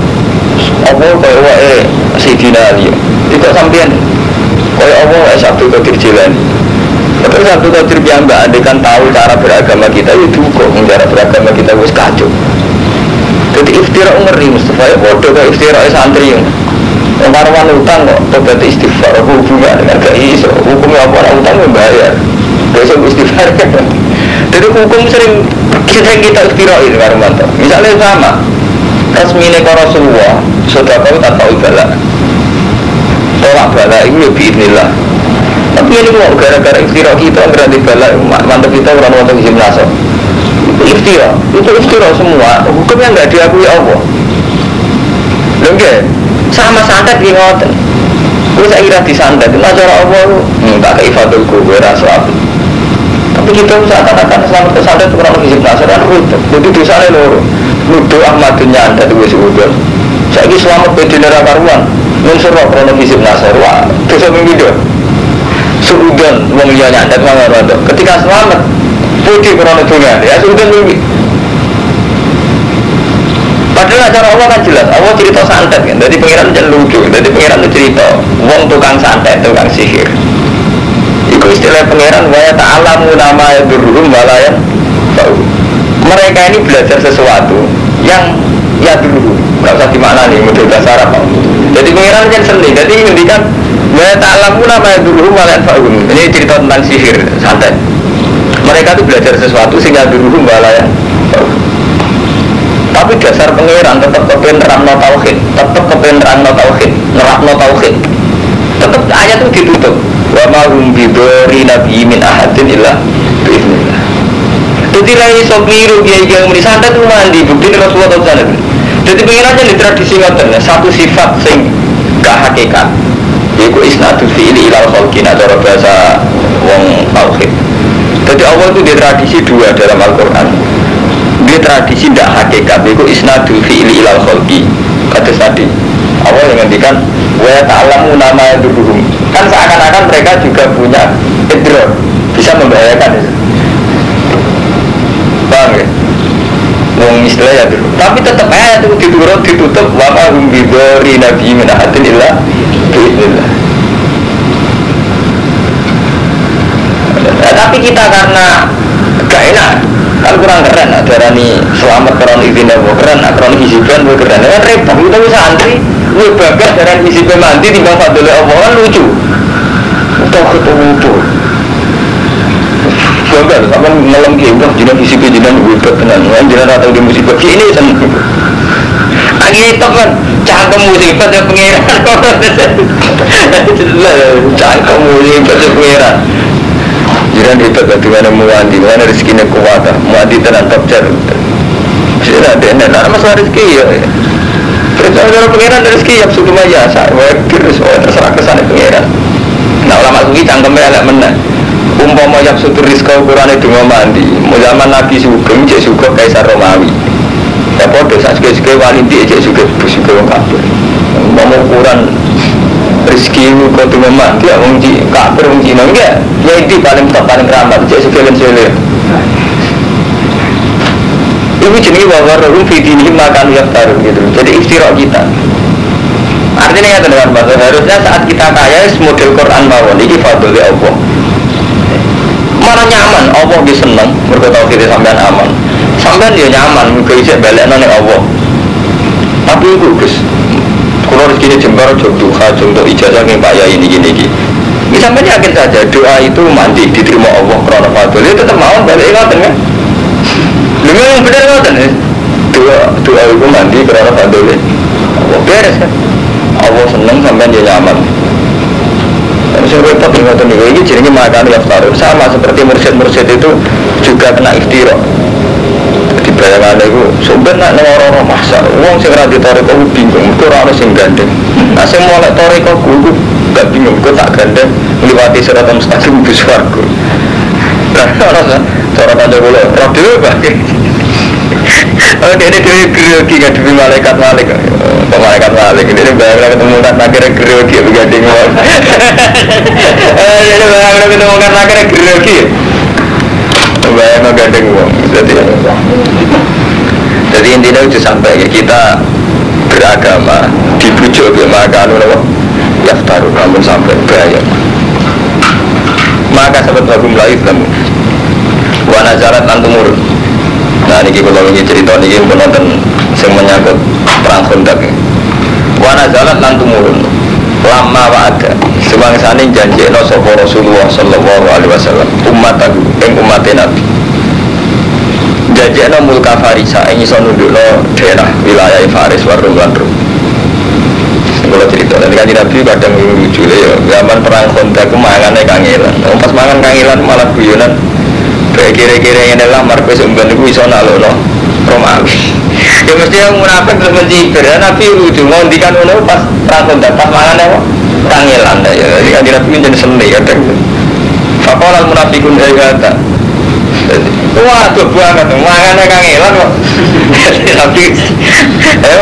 apa kaya wae Sayyidina Ali. Iku sampeyan kaya apa wae Abdul Qadir Jilani. Tapi Abdul Qadir piyambak andekan tahu cara beragama kita ya duka, cara beragama kita wis kacau. Jadi iftira ngeri Mustafa ya padha kaya iftirae santri. Wong karuan utang kok tobat istighfar apa hubungan dengan gak iso. Hukumnya apa orang utang membayar. Gak iso istighfar. Jadi hukum sering kita iftirain karo mantu. Misalnya sama resmine karo Rasulullah, sedekah tanpa bala. Tolak bala itu ya biidznillah. Tapi ini kok gara-gara iftira kita berarti bala mantep kita ora ono izin nasab. Itu iftira, itu iftira semua. Hukumnya enggak diakui Allah. Lho nggih. Sama santet ki ngoten. Wis saiki ra disantet, nek cara Allah tak kei fadlku kowe ra apik. Tapi kita seakan-akan selamat ke santet kurang hizib nasr kan ribet. Jadi dosane loro. Nuduh Ahmadun nyantet wis udah. Saiki selamat bedene ra karuan. Nunsur krono hizib nasr. Wah, dosa ping pindho. Suudon wong liya nyantet malah rondo. Ketika selamat putih krono donga. Ya suudon ping. Padahal acara Allah kan jelas, Allah cerita santet kan. Jadi pangeran jangan lucu. Jadi pangeran itu cerita wong tukang santet, tukang sihir. Iku istilah pangeran wa ta'alamu nama yadurruhum wa la yanfa'uhum. Mereka ini belajar sesuatu yang ya dulu, enggak usah dimaknani model bahasa Arab. Jadi pangeran kan seni. Jadi ngendikan wa ta'alamu nama yadurruhum wa la yanfa'uhum. Ini cerita tentang sihir, santet. Mereka itu belajar sesuatu sehingga yadurruhum wa la yanfa'uhum. Tapi dasar pangeran tetap kepen nerangno tauhid, tetap kepen nerangno tauhid, nerapno tauhid. Tetap ayat itu ditutup. Wa ma hum bidori nabi min ahadin illa biiznillah. Dadi ra iso keliru kiai-kiai muni santet ku mandi bukti Rasulullah tau santet. Dadi pangeran di tradisi ngoten, satu sifat sing gak hakikat. Yaiku isnadul fi'li ilal khalqi nek cara bahasa wong tauhid. Jadi Allah itu di tradisi dua dalam Al-Qur'an. Dia tradisi tidak hakikat, itu isnadul fi'li ilal khalqi. Kata tadi Allah yang ngendikan wa ta'lamu nama yadurruhum. Kan seakan-akan mereka juga punya idror, bisa membahayakan itu. Paham ya? Wong istilah ya dulu. Tapi tetap ayat itu diturut, ditutup wa ma hum bidori nabi min ahadin illa biiznillah. Nah, tapi kita karena gak enak Kan kurang keren, darani selamat karena izin Allah keren, karena hizibah keren. Kan repot, kita bisa santri, lu bagas darani hizibah mandi timbang fadlul Allah kan lucu. Tauhid itu. Bangga, sampean ngelem ki, wah jenengan hizibah jenengan hebat tenan. Jenengan ora tau di musibah. Ini seneng. Akhirnya itu kan cangkem musibah ya pengiran. Cangkem musibah ya pengiran. Jiran hebat bagaimana muandi, mana rezekinya kuat, muandi tenan top jar. Sudah ada, nah masalah rezeki ya. Terus cara pengiran rezeki ya sudah biasa, terus terserah kesana pengiran. Nah ulama sufi cangkemnya elek meneh. Umpama yak sutur rizqa ukurane donga mandi, zaman Nabi Sugeng cek sugih Kaisar Romawi. Ya padha sak suge-suge wali ndek cek sugih sugih wong kafir. Umpama ukuran rezeki kok donga mandi ya wong kafir wong Cina enggak. Ya iki paling top paling keramat cek sugih lan sele. Iku jenenge wa warum fi dinihim makan yaftarun gitu. Jadi iftira kita. Artinya ya teman-teman, harusnya saat kita kaya model Quran mawon iki fadhole Allah. Mana nyaman, Allah dia seneng, mergo tauhid sampean aman. Sampean ya nyaman, mergo isih balekno ning Allah. Tapi iku Gus, kula rezekine jembar aja duha, untuk ijazah ning Pak Yai niki niki. Ini sampean yakin saja doa itu mandi diterima Allah karena fadhole, tetep mawon balik ngoten kan. Lha memang bener ngoten ya. Doa itu mandi karena fadhole. Allah beres kan. Allah seneng sampean ya nyaman. Sing repot ngoten niku iki jenenge makan yaftarun. Sama seperti mursyid-mursyid itu juga kena iftira. Di bayangane iku sampeyan nek nang ora-ora masa wong sing ora ditoreko ku bingung, mergo ora ono sing gandeng. Nah sing molek toreko ku gak bingung, ku tak gandeng ngliwati siratal mustaqim mlebu swarga. Lah ora cara kanca kula ora dhewe Pak. Oh dene dhewe grogi ngadepi malaikat malik. Kok malaikat malik ini bayang ketemu kan akhirnya grogi begandeng wong. Ini bayang ketemu kan akhirnya grogi. Bayang gandeng wong. Jadi intinya itu sampai kita beragama dibujuk ke makan apa yaftarun namun sampai bahaya. Maka sahabat lagu Melayu Islam wa nazarat lan tumurun. Nah niki kula wingi cerita niki wonten sing menyangkut perang Khandaq. Wa nazalat lan tumurun lama wa'ada semangsane janjekno sapa Rasulullah sallallahu alaihi wasallam ummatahu ing umate Nabi. Janjekno mulka Farisa ing iso nundukno daerah wilayah Faris wa Rum lan Rum. Kula cerita nanti kan Nabi kadang lucu ya zaman perang Khandaq mangane kangelan. Pas mangan kangelan malah guyonan. Kira-kira ngene lah marpe sampean niku iso nalokno Romawi. Ya mesti yang munafik terus mencibir. Nabi lucu ngondikan ngono pas perang Khandaq pas mangane apa? Kangelan ya. Jadi kan Nabi menjadi seni kadang. Faqala al munafiqun ayyata. Wah, tuh banget mangane kangelan kok. Nabi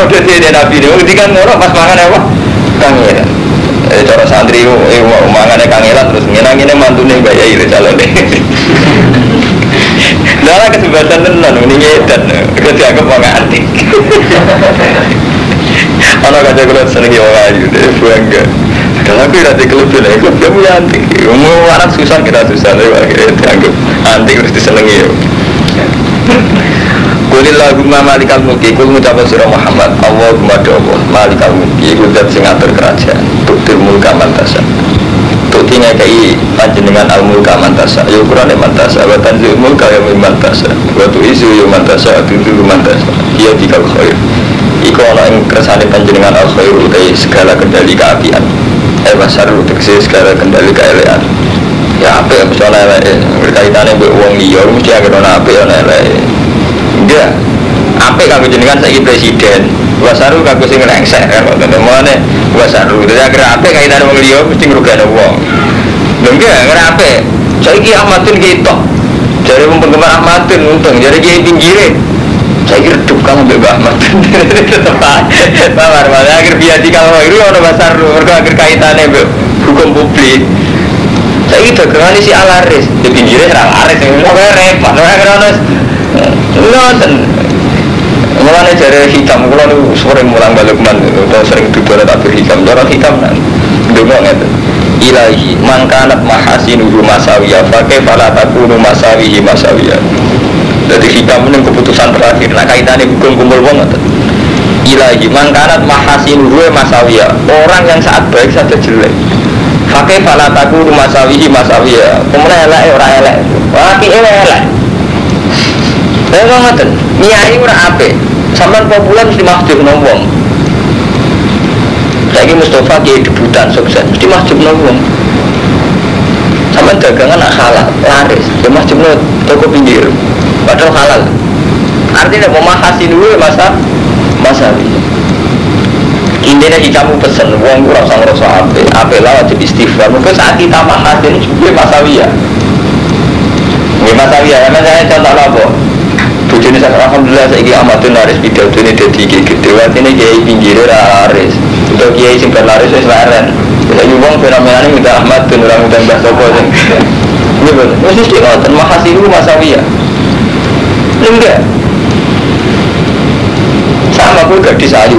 udah dene Nabi ngondikan ngono pas mangane apa? Kangelan. Cara santri mangane kangelan terus ngene-ngene mantune Mbak Yai calone. Lah kesempatan tenan ini ngedan, kok dianggap wong antik. Ana kanca kula seneng wong ayu, dhewe bangga. Kalau aku ora dikelebih, aku ya antik. Wong anak susah kita susah, tapi akhirnya dianggap antik terus disenengi. Qulillahumma malikal mulki, kul ngucap sira Muhammad, Allahumma Allah, malikal mulki, iku zat sing ngatur kerajaan, tuktir mulka mantasa. Tukti ngekei panjenengan al mulka mantasa, ya ukurane mantasa, wa tanzil mulka ya mantasa, wa tu'izu ya mantasa, tu'izu mantasa, ya dikal khair. Iku ana ing kersane panjenengan al khair utawi segala kendali keapian. Wasar tegese segala kendali keelekan. Ya apik mesti ana eleke, berkaitane mbek wong liya mesti anggere ana apik ana eleke. Enggak. Apik kanggo jenengan saiki presiden, wasaru kanggo sing rengsek kan ngoten. Mulane wasaru. Dadi anggere apik kaitane wong liya mesti ngrugekno wong. Lho enggak, anggere apik. Saiki Ahmadin ketok. Jare wong penggemar Ahmadin untung, jare kiai pinggire. Saiki redup kan ambek Mbah Ahmadin. Tetep ae. Bawar malah akhir biadi kalau iku ono wasaru, mergo akhir kaitane mbek hukum publik. Saiki dagangane si alaris, di pinggire ora laris, pokoke repot. Ora krono ngoten. Mulane jare hikam kula niku sering mulang Balukman utawa sering duduk takbir hikam. Cara hikam nang ndonga ngeten. Ilahi mangkanat mahasinuhu masawiya fa kaifa la takunu masawihi masawiya. Jadi hikam ini keputusan terakhir. Nah kaitannya hukum kumpul wong ngoten. Ilahi mangkanat mahasinuhu masawiya. Orang yang saat baik saja jelek. Fakih falataku masawihi masawiya. Kemudian elek ora elek. Apike elek. Lha kok ngoten. Nyai ora apik. Sampeyan populer mesti mahjubno wong. Saiki Mustafa kiai debutan sukses mesti mahjubno wong. Sampeyan dagangan nak halal, laris, ya mahjubno toko pinggir. Padahal halal. Artinya mau mahasinuhu masawi. Intinya di kamu pesen, wong ora usah ngrasa apik, apik lah wajib istighfar. Mungkin saat kita mahasin juga masawi ya. Nggih masawi ya, karena saya contoh apa? Bojone sak alhamdulillah saiki amatun laris pidatone dadi iki gedhe. Artine kiai pinggire ora laris. Utawa kiai sing bar laris wis leren. Saiki wong fenomenane minta Ahmad ben ora minta Mbah sapa sing. Nggih boten. Wis mesti ngoten mahasilu masawi ya. Enggak. Sama aku gadis ayu.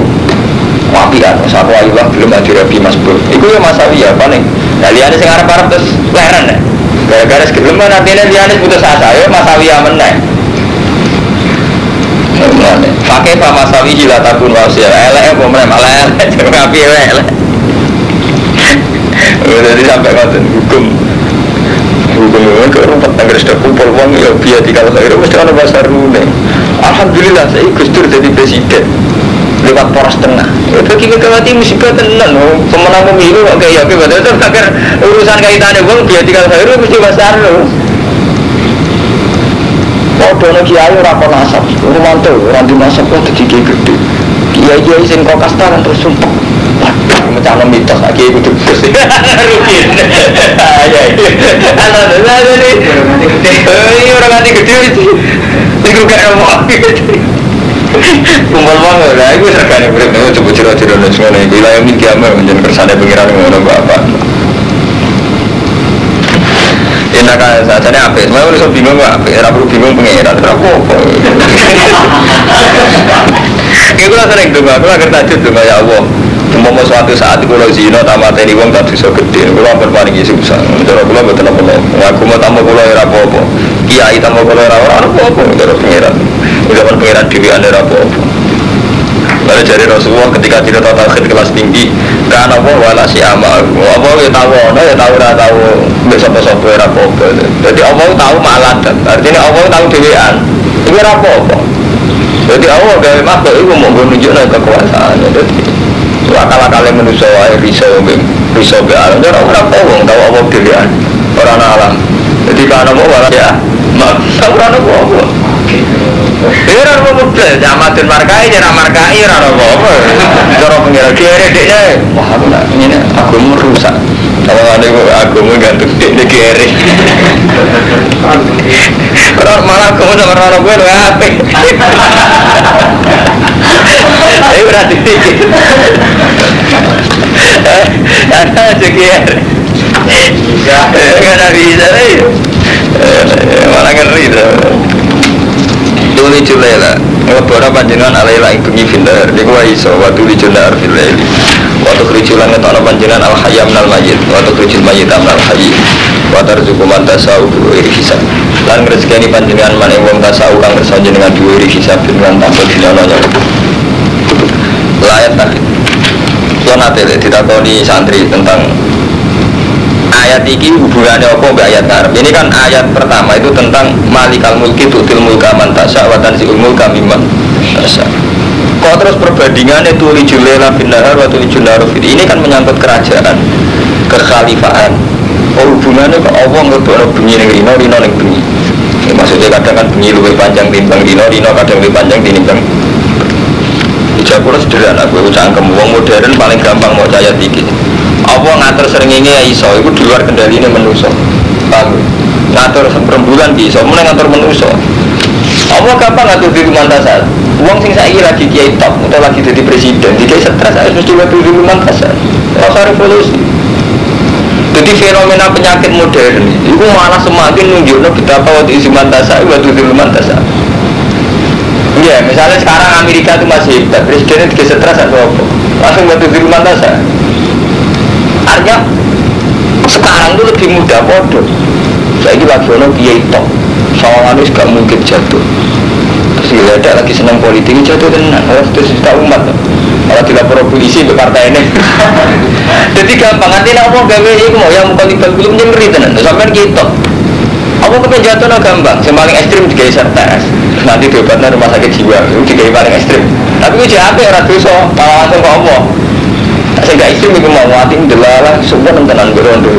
Wapian, satu ayu lah belum ada rabi Mas Bro. Iku ya masawi ya paling. Nah liyane sing arep-arep terus leren ya. Gara-gara sebelum artine liyane putus asa ya masawi ya meneh. Pakai pak masawi hila takun wasir. Elek apa meneh malah elek jeneng api elek. Jadi sampai ngoten hukum. Hukum kok rumput anggere sudah kumpul wong ya biya dikal khairu mesti ana basarune. Alhamdulillah saya Gus Dur jadi presiden lewat poros tengah. Itu kiki kewati musibah tenan. Pemenang pemilu kok kaya apa betul agar urusan kaitannya wong biya dikal khairu mesti basarune. Padha kiai ora kon asap, Romanto ora di nasab kok dadi kiai gedhe. Kiai-kiai sing kok kasta terus sumpek. Waduh, mecahno mitos kiai kudu Gus. Rugi. Ya. Ana ana ini. Iya ora nganti gedhe iki. Iku gak ngomong. Kumpul wong lha iku regane urip coba jero-jero ngono iku lha yang kiamat menjen kersane pengiran ngono bapak. Enak aja, sajane apik. Mau iso bingung kok apik, ora perlu bingung pengiran, ora apa-apa. Iku lha sering donga, aku agar tajud donga ya Allah. Umpama suatu saat kula zina ta mateni wong tak dosa gedhe, kula ampun paringi susah. Cara kula mboten napa-napa. Aku mau tambah kula ora apa-apa. Kiai tambah kula ora apa-apa cara pengiran. Ucapan pengiran dhewean ora apa-apa. Lalu jari Rasulullah ketika cerita tauhid kelas tinggi, kan apa wala si amal, apa ya tahu ono ya tahu ora tahu, mbek sapa-sapa ora apa-apa. Jadi Allah tahu malan, artinya Allah tahu dhewean. Iku ora apa-apa. Jadi Allah gawe makhluk iku mung nunjukno kekuasaan. Dadi akal-akale manusa wae riso riso be alam ora ora apa wong tahu apa dhewean, ora ana alam. Jadi kan apa wala ya, ora ana apa-apa. Ya ora apa-apa, amatun markai, ora markai ora apa-apa. Cara pengira kere dekne, wah aku nak ngene agama rusak. Tawangane kok agama gantung dekne kere. Ora malah agama sama ora kowe lho apik. Ayo ora dipikir. Ana jekier. Bisa. Enggak bisa. Malah ngeri to. Tuli julela, ngelebora panjenengan alaila ing bengi findar niku wae iso wa tuli julela fil laili. Wa tukhrijul ngetokno panjenengan al hayya minal mayyit wa tukhrijul mayyita minal hayy wa tarzuqu man tasau bi ghairi hisab. Lan ngrezekeni panjenengan man ing wong tasau kang kersa jenengan bi ghairi hisab lan tanpa dinono. Layat takhid. Kula nate ditakoni santri tentang ayat ini hubungannya apa mbak ayat ngarep. Ini kan ayat pertama itu tentang malikal mulki tu'til mulka man tasya wa tanzi'ul mulka mimman tasya. Kok terus perbandingannya tulijul laila fin nahar wa tulijul nahara fil. Ini kan menyangkut kerajaan, kekhalifahan. Oh hubungannya kok Allah nglebokno bengi ning rino, rino ning bengi. Ya, maksudnya kadang kan bengi luwih panjang timbang rino, rino kadang luwih panjang tinimbang. Ijab kula sederhana, kowe cangkem wong modern paling gampang maca ayat iki. Apa ngatur srengenge ya iso, iku di luar kendaline manusa. Paham? Ngatur rembulan bisa, meneh ngatur manusa. Apa gampang ngatur diri mantasal. Wong sing saiki lagi kiai top atau lagi jadi presiden, dikai stres harus mesti ngatur diri mantasal. Ora revolusi. Jadi fenomena penyakit modern itu malah semakin nunjukno betapa waktu isi mantasal, waktu diri mantasal. Iya, misalnya sekarang Amerika itu masih hebat, presidennya dikai stres atau apa? Langsung waktu diri mantasal. Artinya sekarang itu lebih mudah bodoh. Saiki lagi ono kiai top. Sawangane wis gak mungkin jatuh. Terus geledak lagi seneng politik jatuh tenan. Ora terus juta umat. Malah dilapor polisi ke partai ini. Jadi gampang nanti nek apa gawe iku mau yang mukalibal kulo ngeri tenan. Sampeyan kita. Apa kepen jatuh no gampang. Sing paling ekstrim digawe TS. Nanti diobatno rumah sakit jiwa, itu digawe paling ekstrim. Tapi ku jek apik ora dosa, malah langsung kok apa. Sing gak ekstrim iku mau ati ndelalah sumpah tenan berondo.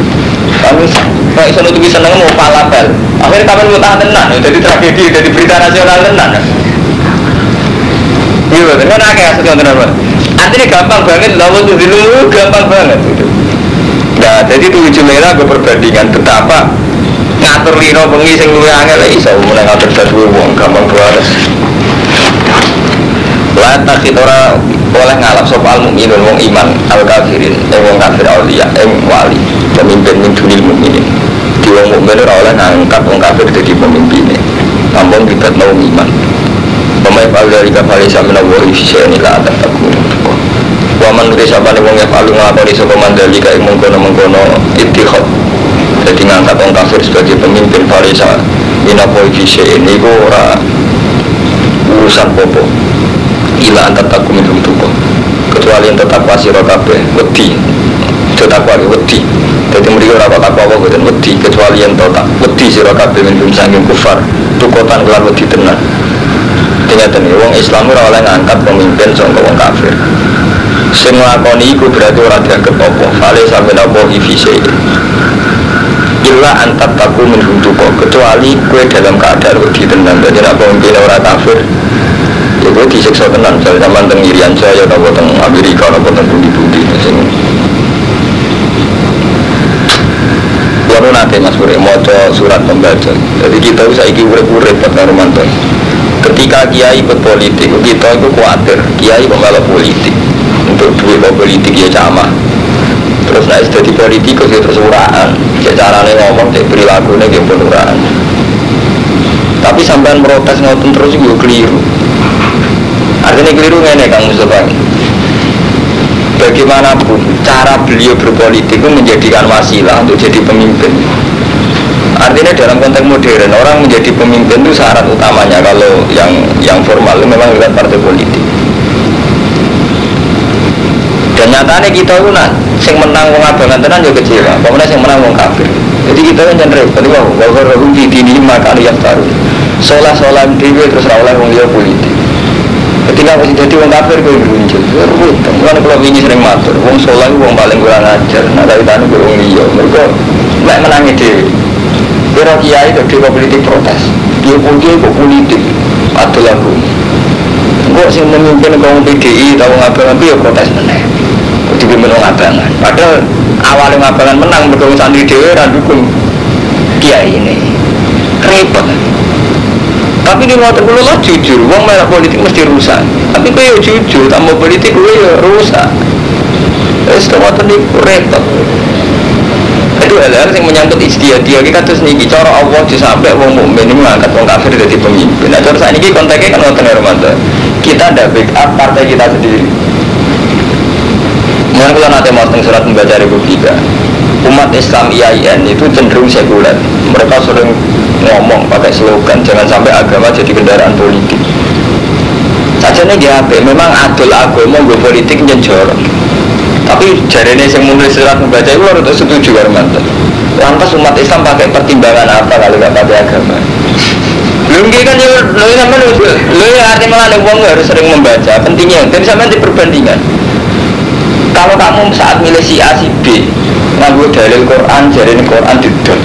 Kami kok iso nutupi seneng mau palapel. Akhirnya kapan mutah tenan, jadi tragedi, jadi berita nasional tenan. Iya, kan akeh kasus tenan, Pak. Artinya gampang banget, lawan dulu gampang banget gitu. Nah, jadi tujuh merah gue perbandingan betapa ngatur lino bengi sing luwih angel iso mulai ngatur jadwal wong gampang banget. La takhid ora oleh ngalap sapa al mukminun wong iman al kafirin wong kafir auliya ing wali pemimpin min dunil mukminin. Di wong mukmin ora oleh ngangkat wong kafir dadi pemimpine. Tampung libatno wong iman. Pemain dari kafalisa menawa ifsya ini la tatakun. Wa man risabane wong yafalu nglakoni sapa mandalika ing mengkono-mengkono ittikhad. Jadi ngangkat wong kafir sebagai pemimpin falisa minawa ifsya ini iku ora urusan popo. Ila antataku minhum tuqa. Kecuali yang tetap sira kabeh wedi. Takwa wedi. Dadi mriki ora kok takwa apa boten wedi kecuali yang tetap wedi sira kabeh minhum saking kufar. Tukotan kelan wedi tenan. Ternyata nih, wong Islam ora oleh ngangkat pemimpin sangka wong kafir. Sing nglakoni iku berarti ora dianggep apa. Fale sampe napa ifise. Illa antataku minhum tuqa, kecuali kowe dalam keadaan wedi tenan. Dadi nek pemimpin ora kafir ya kowe disiksa tenan. Misalnya sampean teng Irian Jaya atau teng Amerika atau teng pundi-pundi sing kulo nate Mas Pur maca surat pembaca. Jadi kita saiki urip-urip Pak Romanto. Ketika kiai ikut politik, kita itu khawatir kiai kok melok politik. Untuk duit kok politik ya sama. Terus nek dadi politikus ya terus uraan. Cek carane ngomong, cek perilakune nggih pun uraan. Tapi sampean protes ngoten terus iku keliru. Artinya keliru ngene Kang Mustafa. Bagaimanapun cara beliau berpolitik itu menjadikan wasilah untuk jadi pemimpin. Artinya dalam konteks modern orang menjadi pemimpin itu syarat utamanya kalau yang formal itu memang lewat partai politik. Dan nyatanya kita itu nak sing menang wong abangan tenan ya kecewa, pokoknya sing menang wong kafir. Jadi kita kan jangan repot, wa gharrahum fi dinihim ma kanu yaftarun. Solah-solah dhewe terus ra oleh wong liya politik. Ketika wis dadi wong kafir kowe grunjul. Ruwet. Mulane kula wingi sering matur, wong saleh wong paling kurang ajar, nek kawitane kowe wong liya. Mergo nek menangi dhewe. Kira kiai kok dhewe politik protes. Kiai kok politik adol aku. Engko sing memimpin kaum PDI atau wong abangan ya protes meneh. Dipimpin wong abangan. Padahal awale wong abangan menang mergo santri dhewe ora dukung kiai ini. Repot. Tapi di ngoten kula lah jujur, wong melok politik mesti rusak. Tapi kowe yo jujur, tak mau politik kowe yo rusak. Wis to ngoten niku repot. Itu hal-hal yang menyangkut ijtihad dia iki kados niki cara Allah aja sampai wong mukmin niku ngangkat wong kafir dadi pemimpin. Nah, cara sakniki konteknya kan ngoten Romanto. Kita ndak backup partai kita sendiri. Mungkin kalau nanti mau teng surat membaca Republika, umat Islam IAIN itu cenderung sekuler. Mereka sering ngomong pakai slogan jangan sampai agama jadi kendaraan politik. Sajane nggih apik, memang adol agama nggo politik nyen jorok. Tapi jarene sing menulis surat membaca itu harus setuju karo mantan. Lantas umat Islam pakai pertimbangan apa kalau nggak pakai agama? Lho nggih kan yo lho sampean lho ya artinya malah wong harus sering membaca. Pentingnya dan sampean diperbandingan. Kalau kamu saat milih si A si B nganggo dalil Quran, jarene Quran didol.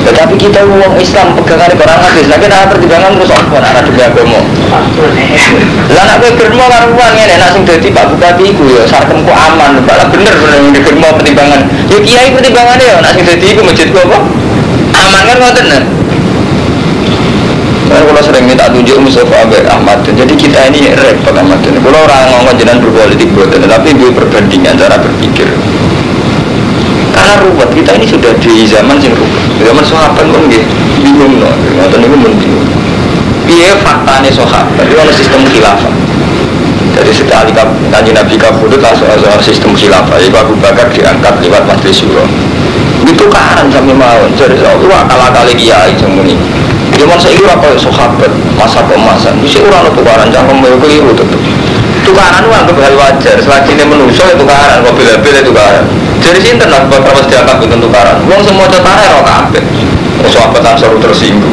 Tetapi kita wong Islam pegangan Quran hadis, lha kita pertimbangan terus apa nek ora demi agama. Lah nek kowe germo karo wong ngene nek sing dadi Pak Bupati iku ya sarkemku aman, Pak. Lah bener bener germo pertimbangan. Ya kiai pertimbangane ya nek sing dadi iku masjidku apa? Aman kan ngoten. Nah, kalau sering minta tunjuk Mustafa Abed Ahmad, jadi kita ini repot Ahmad. Kalau orang ngomong jenengan berpolitik boten, tapi duwe perbandingan cara berpikir. Karena ruwet, kita ini sudah di zaman sing ruwet. Zaman sahabat pun nggih bingung no. Ngoten niku mun bingung. Piye faktane sahabat? Itu ana sistem khilafah. Jadi setelah Kanjeng Nabi kapundhut langsung ana sistem khilafah. Iku Abu Bakar diangkat lewat majelis syura. Itu tukaran sampe mawon. Jare iku akal-akale kiai semuni. Zaman saiki ora koyo sahabat masa kemasan. Wis ora ono tukaran cangkem yo keliru tetep. Tukaran ku anggap hal wajar. Selagine menungso ya tukaran, kok bela-bela tukaran. Jare sinten lah bakal wis dianggap boten tukaran. Wong semua cetare ora kabeh. Sahabat Ansor tersinggung.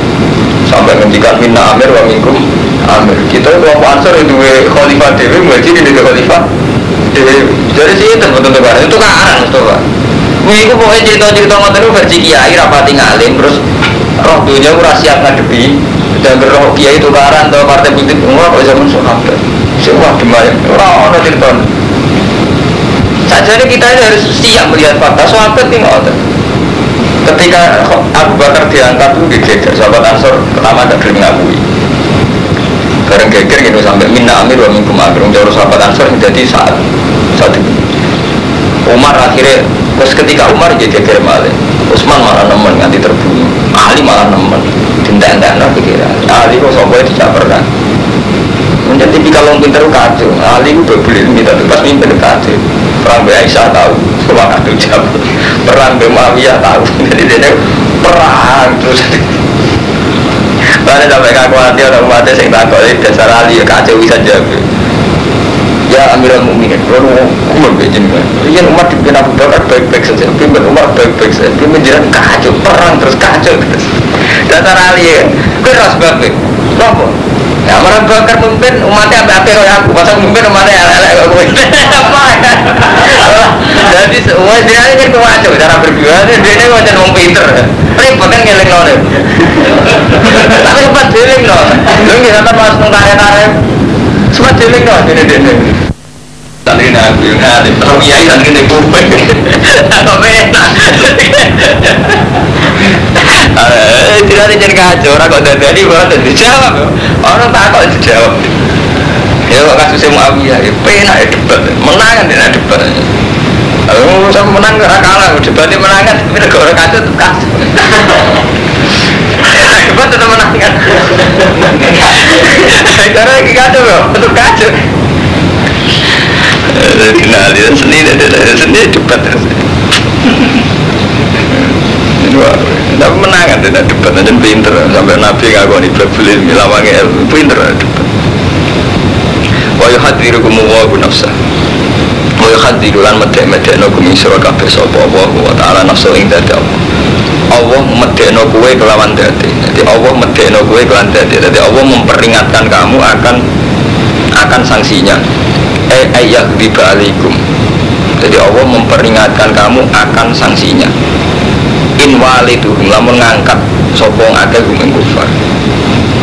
Sampai ngendikan minna amir wa minkum amir. Kita kelompok Ansor itu khalifah dhewe, muhajirin itu khalifah dhewe. Jare sinten boten tukaran. Itu tukaran Mustafa. Iku pokoknya cerita-cerita ngoten niku versi kiai rapati ngalim terus roh dunya ora siap ngadepi dan roh kiai tukaran atau partai politik ora kok zaman sahabat. Sing wah demayang ora ono cerita. Sajane kita ini harus siap melihat fakta sahabat iki ngoten. Ketika Abu Bakar diangkat itu geger, sahabat Ansor pertama tidak boleh mengakui. Bareng geger gitu sampai minna amir wa minkum amir. Wong cara sahabat Ansor menjadi saat saat itu. Umar akhirnya terus ketika Umar dia geger malih, Utsman malah nemen nganti terbunuh, Ali malah nemen, dintek-entekno pikiran. Ali kok sapa tidak pernah. Menjadi tipikal wong pinter kacau. Ali ku bebel minta pas mimpin kacau. Perang Mbak Aisyah tahu, semua kacau jawab. Perang Mbak Muawiyah tahu. Jadi dia perang terus. Bare sampai kaku hati orang mati sing takoki dasar Ali ya kacau bisa jawab. Ya Amirul Mukminin, kalau Umar jenengan. Iya Umar dipimpin Abu Bakar baik-baik saja, pimpin Umar baik-baik saja, pimpin jiran kacau, perang terus kacau terus. Dasar Ali ya, kowe ora sebab kowe. Napa? Ya Umar Abu Bakar mimpin umatnya apik-apik kaya aku, masa mimpin umatnya elek-elek kok kowe. Apa? Jadi semua dia ini kan kacau cara berpikir, dia ini macam wong pinter. Repot kan ngelingno. Tapi sempat dilingno. Lho nggih sampe pas nang kare-kare sempat dilingno dene-dene. Santri aku yang ngalim, terus kiai santri ning kuping. Kok penak. Tidak ada jadi kacau, orang kok dadani boten dijawab. Orang takok dijawab. Ya kok kasusnya Muawiyah, ya penak ya debat. Menang kan tidak debat. Kalau sama menang ora kalah, debatnya menang kan, tapi nek ora kacau tetep kacau. Debat tetep menang kan. Karena iki kacau kok, tetep kacau. Kenal dia seni, dia debat terus. Tapi menang kan tidak debat, dan pinter sampai Nabi ngakoni bebel milawange ilmu pinter debat. Wa yuhadzirukum wa nafsa. Wa yuhadziru lan medhek-medhekno kum sira kabeh sapa Allah wa ta'ala nafsu ing dadi Allah. Allah medhekno kowe kelawan dadi. Jadi Allah medhekno kowe kelawan dadi. Jadi Allah memperingatkan kamu akan sanksinya. Ayyahdiba alaikum. Jadi Allah memperingatkan kamu akan sanksinya. In waliduhum lamun ngangkat sapa akeh hum ing kufar.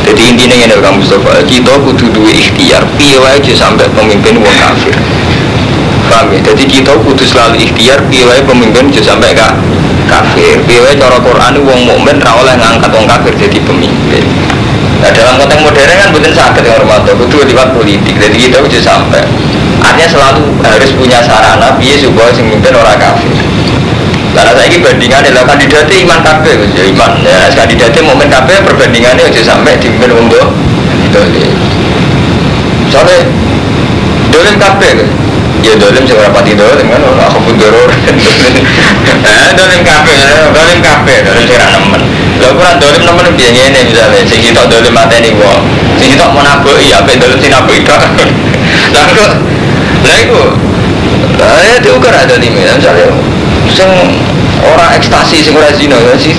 Jadi intine ngene lho Kang Mustofa, kita kudu duwe ikhtiar piye wae aja sampai pemimpin wong kafir. Paham ya? Jadi kita kudu selalu ikhtiar piye wae pemimpin aja sampai kafir. Piye wae cara Quran wong mukmin ra oleh ngangkat wong kafir jadi pemimpin. Nah, dalam konteks modern kan mboten saged ya Romanto, kudu liwat politik. Jadi kita kudu sampai. Artinya selalu harus punya sarana piye supaya sing mimpin ora kafir. Karena saya ini bandingannya lah kandidatnya iman kabeh, ya iman. Ya kandidatnya mukmin kabeh perbandingannya aja sampai dipimpin wong dolim. Soale dolim kabeh. Ya dolim sing ora pati dolim kan aku pun doror. Dolim kabeh, dolim kabeh, dolim sing ora nemen. Lha ora dolim nemen piye ngene misale sing sitok dolim mateni wong, sing sitok mau nabuki apik dolim sing nabuki tok. Lah kok lha iku lah ya diukur ada dolime misale sing ora ekstasi sing ora zina ya sing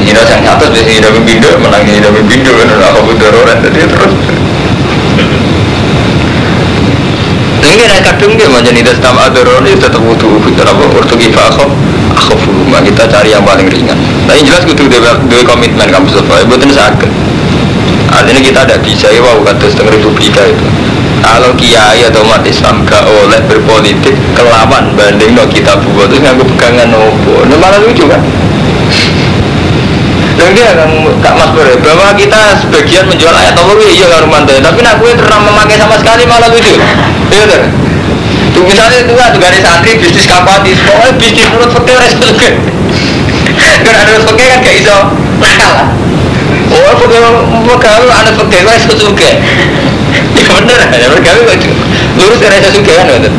zina sing 100 wis zina ping pindho menang zina ping pindho kan ora aku dororan dadi terus. Ini nek kadung ge manjen itu tam adoron itu tetep wudu apa urtu kifa akhof kita cari yang paling ringan. Tapi jelas kudu duwe komitmen kamu Mustafa, mboten saged. Artinya kita tidak bisa ya wow kados teng Republika itu. Kalau kiai atau umat Islam gak oleh berpolitik kelawan banding no kita buat terus nganggo pegangan opo. Nah, malah lucu kan? Dan dia kan Kak Mas Bro, bahwa kita sebagian menjual ayat Allah iya karo mantu, tapi nak kowe terus memakai sama sekali malah lucu. Iya kan? Tuh misalnya itu kan garis santri bisnis kapati, pokoknya bisnis menurut fakir ora iso juga. Kan ada fakir kan gak iso nakal. Oh, fakir megawe ana fakir ora iso juga. Ya bener, ya megawe kok lurus ora iso juga kan ngoten.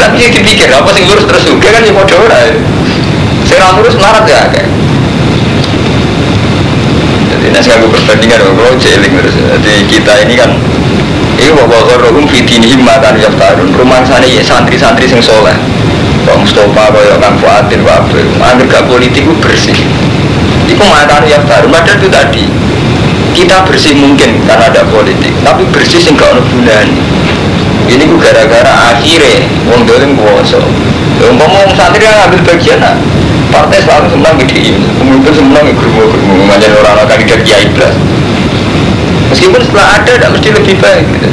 Tapi sing dipikir apa sing lurus terus sugih kan ya padha ora. Sing ora lurus melarat ya akeh. Jadi nek saya perbandingan kok jeling terus. Jadi kita ini kan iku wa gharrahum fi dinihim ma kanu yaftarun. Rumangsane ya santri-santri sing saleh. Pak Mustofa kaya Kang Fuadin Pak Abdul. Angger gak politik ku bersih. Iku ma kanu yaftarun. Padahal itu tadi kita bersih mungkin karena ada politik, tapi bersih sing gak ono gunane. Ini ku gara-gara akhirnya wong dolim kuwasa. Umpama wong santri yang ngambil bagian nah, partai selalu senang PDI, pemimpin senang germo-germo, macam orang-orang kandidat kiai blas. Meskipun setelah ada tidak mesti lebih baik gitu.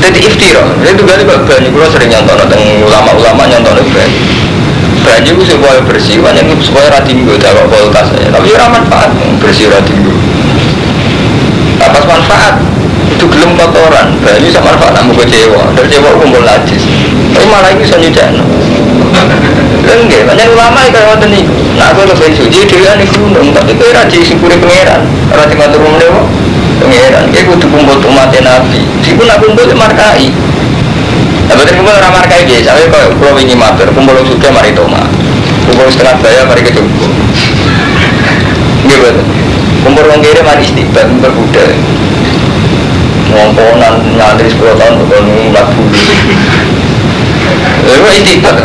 Jadi iftira, itu kali Pak Banyu, kalau sering nyontono teng ulama-ulama nyontono Banyu. Banyu itu supaya bersih, banyak supaya ra tinggo dak kualitas ya. Tapi ora manfaat, bersih ra tinggo. Pas manfaat itu gelem kotoran, banyu sama manfaat namu kecewa, kecewa kumpul najis. Tapi malah iku iso nyucekno. Lha nggih, pancen ulama iki kaya ngoten niku. Nek aku kepen suci dhewean iku gunung, tapi kowe ora disyukuri pangeran, ora dimatur nuwun kok. Pangeran, kowe kudu kumpul umat Nabi. Meskipun aku kumpul markai. Lah boten kumpul ora markai piye, sampe koyo kula wingi matur, kumpul wong sugih mari toma. Kumpul setengah daya mari kecoba. Nggih boten. Kumpul wong kere mari istiqbal, kumpul budal. Ngomponan nyantri 10 tahun kok ngumpat bulu. Lha istiqbal.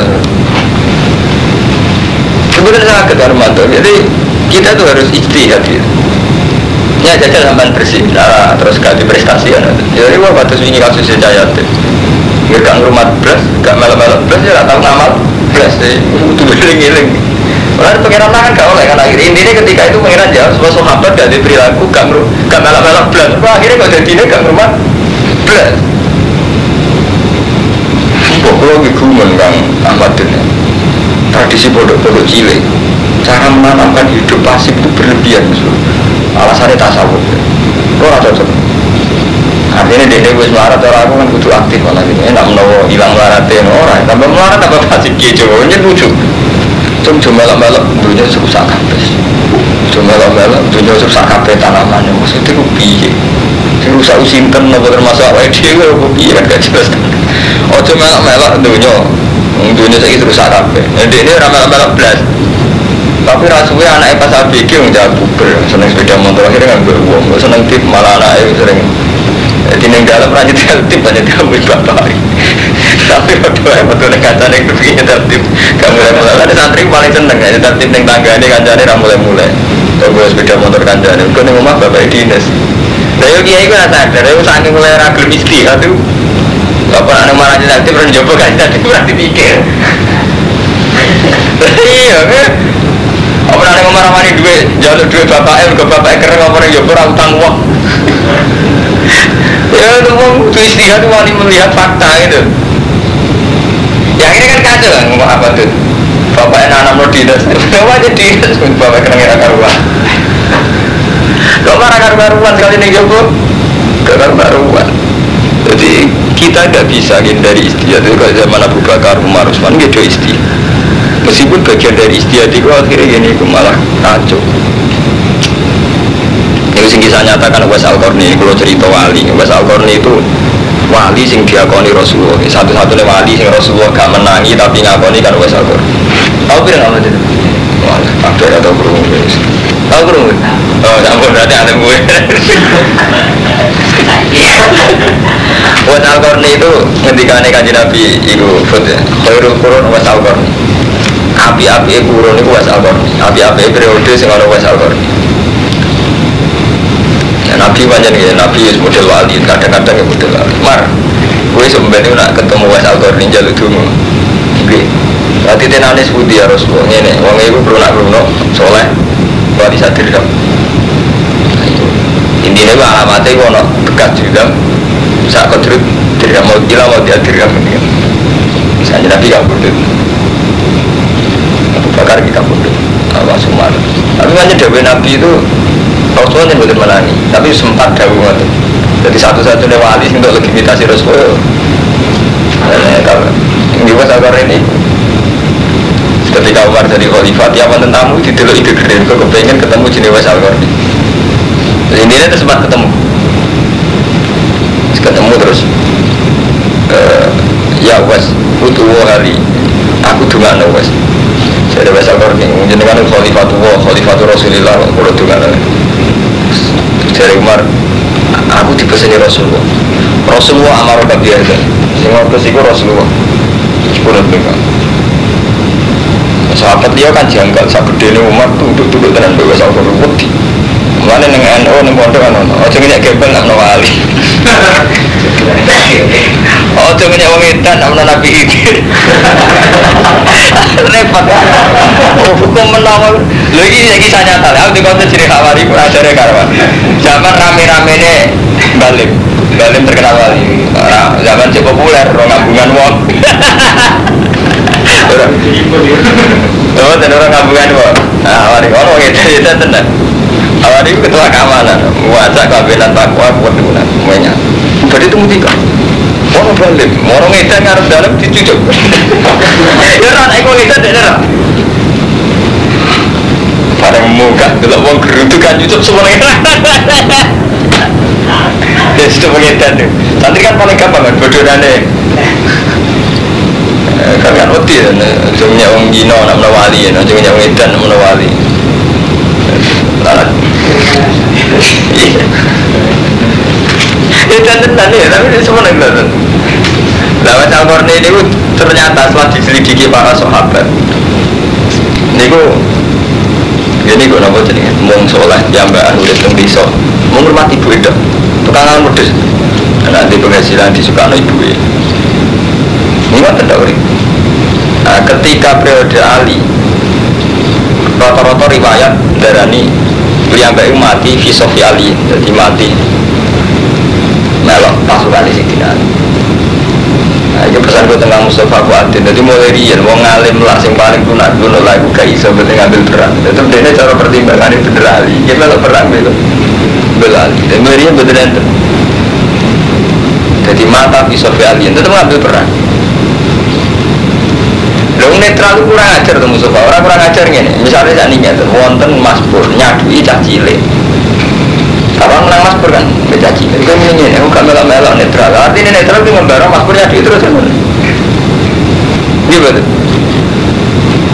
Sebenarnya sangat Armanto. Jadi kita tuh harus ijtihad gitu. Ya jajal sampean bersih, nah, terus ganti prestasi kan. Jadi gua batas wingi kasus Cahaya. Gak ngrumat blas, gak melok-melok blas ya gak tau ngamal blas. Kudu eling-eling. Ora pangeran kan gak oleh kan akhirnya intinya ketika itu pangeran jawab semua sahabat gak ada perilaku gak melok-melok blas. Wah, akhirnya kok jadine gak ngrumat blas. Mbok kula iki gumun Kang Ahmad Dene. Tradisi pondok-pondok cilik, cara menanamkan hidup pasif itu berlebihan maksud. Alasannya tasawuf. Ora cocok. Artinya dene wis melarat ora aku kan kudu aktif malah ini enak menawa ilang melarate ora. Tambah melarat tambah pasif ki coba ini lucu. Cung melok-melok dunya rusak kabeh. Cung melok-melok dunya rusak kabeh tanamane. Maksudnya ku piye? Sing rusak sinten napa termasuk awake dhewe apa piye kan gak jelas. Ojo melok-melok dunya. Wong dunya saiki rusak kabeh. Dene ora melok-melok blas. Tapi rasuwe anake pas ABG wong buber, seneng sepeda motor akhirnya nganggo wong, seneng tip malah anake sering di ning dalem ra nyetel tip aja diambil bapak. Tapi padha ae metune kancane kepengin nyetel tip, gak mulai-mulai. Ada santri paling seneng ya nyetel tip ning tanggane kancane ra mulai-mulai. Tonggo sepeda motor kancane, engko ning omah bapake dinas. Lah yo kiai ku ora sadar, yo saking mulai ra gelem istirahat tuh. Bapak anak marah nyetel tip ra njopo kancane ora dipikir. Iya, kan? Apa nek marah-marah duwe, njaluk duwe bapake mergo bapake kereng apa ning njopo ora utang wong. Ya itu wong kudu istirahat wani melihat fakta gitu. Yang ini kan kacau kan ngomong apa tuh? Bapaknya nanam lo dinas, bapak aja dinas, bapak kereng ora karuan. Kok marah karuan sekali ning njopo? Gak karuan. Jadi kita tidak bisa dari istirahat itu kalau zaman Abu Bakar, Umar, Utsman gitu istirahat. Meskipun bagian dari istirahat itu akhirnya gini itu malah kacau. Ini sing kisah nyata kan Uwais Al-Qarni, kalau cerita wali, Uwais Al-Qarni itu wali sing diakoni Rasulullah. Satu-satunya wali sing Rasulullah gak menangi tapi ngakoni kan Uwais Al-Qarni. Tahu kira nggak itu? Wah, tak ada atau kurung. Tahu kurung? Oh, campur berarti ada gue. Uwais Al-Qarni itu ngendikane Kanjeng Nabi iku fut ya. Khairul qurun Uwais Al-Qarni. Api-api kurun iku Uwais Al-Qarni. Api-api periode sing ana Uwais Al-Qarni. Ya, Nabi pancen ya, Nabi wis model wali, kadang-kadang ya model wali. Mar, kowe sampeyan nak ketemu Uwais Al-Qarni njaluk donga. Nggih. Berarti tenane sepundi ya Rasulullah ngene, wong iku prunak-pruno saleh, wali sadirham. Intine ku alamate ku ana bekas dirham. Sak kodrut dirham mau gila mau dia dirham ini. Misalnya Nabi gak bodoh. Abu Bakar kita bodoh, Abu Umar. Tapi hanya dawuh Nabi itu Rasulullah yang betul menangi, tapi sempat dawuh ngoten. Jadi satu-satunya wali sing untuk legitimasi Rasulullah. Yang di Uwais Al-Qarni ini ketika Umar jadi khalifah, tiap wonten tamu didelok ide gede, kok kepengen ketemu jenenge Uwais Al-Qarni. Intinya itu sempat ketemu. Ketemu terus Ya wes, utuwa hari. Aku dongakno wes. Jadi wes Al-Qarni, jenengan khalifatullah, khalifatul Rasulillah, kula dongakno. Jadi Umar, aku dipeseni Rasulullah. Rasulullah amar biasa. Sing ngutus iku Rasulullah. Kula dongakno. Sahabat dia kan janggal, sak gedene Umar tunduk-tunduk tenan mbek wes Al-Qarni wedi. Mulane ning NU ning pondok kan ono. Aja ngenyek gembel nak ono wali. Aja ngenyek wong edan nak ono Nabi Khidir. Repot. Oh, hukum menawa. Lho iki kisah nyata. Aku dikonten jenenge Hawari kurang ajare karwan. Zaman rame-ramene Balim. Balim terkenal wali. Ora zaman cek populer ora ngambungan wong. Ora. Oh, ten ora ngambungan wong. Ah, Hawari ono wong edan tenan. Awalnya itu ketua keamanan, wajah kabinet takwa, kuat-kuat, semuanya. Berarti itu mesti kan? Orang balik, orang edan ngarep dalam dicucuk. Ya ora, nek wong edan dek ora. Bareng muka delok wong gerudukan cucuk semuanya. Ya sudah wong edan. Santri kan paling gampang kan bodonane. Kan kan wedi aja nyak wong Cina nak menawa wali, aja nyak wong edan nak menawa wali. Ya tenan ya, tapi semua nang tenan. Lah Wes Al-Qarni ini ternyata setelah diselidiki para sahabat. Niku ini kok napa jenenge? Wong saleh piyambakan urip teng desa, menghormati ibu itu. Tukangan wedhus. Nanti penghasilan disukakno ibuke. Niku tenan urip. Nah, ketika periode Ali rata-rata riwayat darani piyambake mati fi sofi Ali, jadi mati melok pasukan Sayyidina Ali. Nah, ini pesan gue tentang Mustafa Fuadin. Jadi mulai riyen wong alim lah sing paling kuno lah iku gak iso penting ngambil perang. Tetep dene cara pertimbangane bener Ali. Iki melok perang melok bela Ali. Dan mulai riyen bener enten. Jadi mata fi sofi Ali tetep ngambil perang. Lho netral itu kurang ajar to Mustafa. Ora kurang ajar ngene. Misale sakniki ngeten, wonten Mas Pur nyaduki cah cilik. Abang menang Mas Pur kan cah cilik. Iku ngene, aku gak melok-melok netral. Artinya netral itu ngembara Mas Pur nyaduki terus kan. Nggih betul.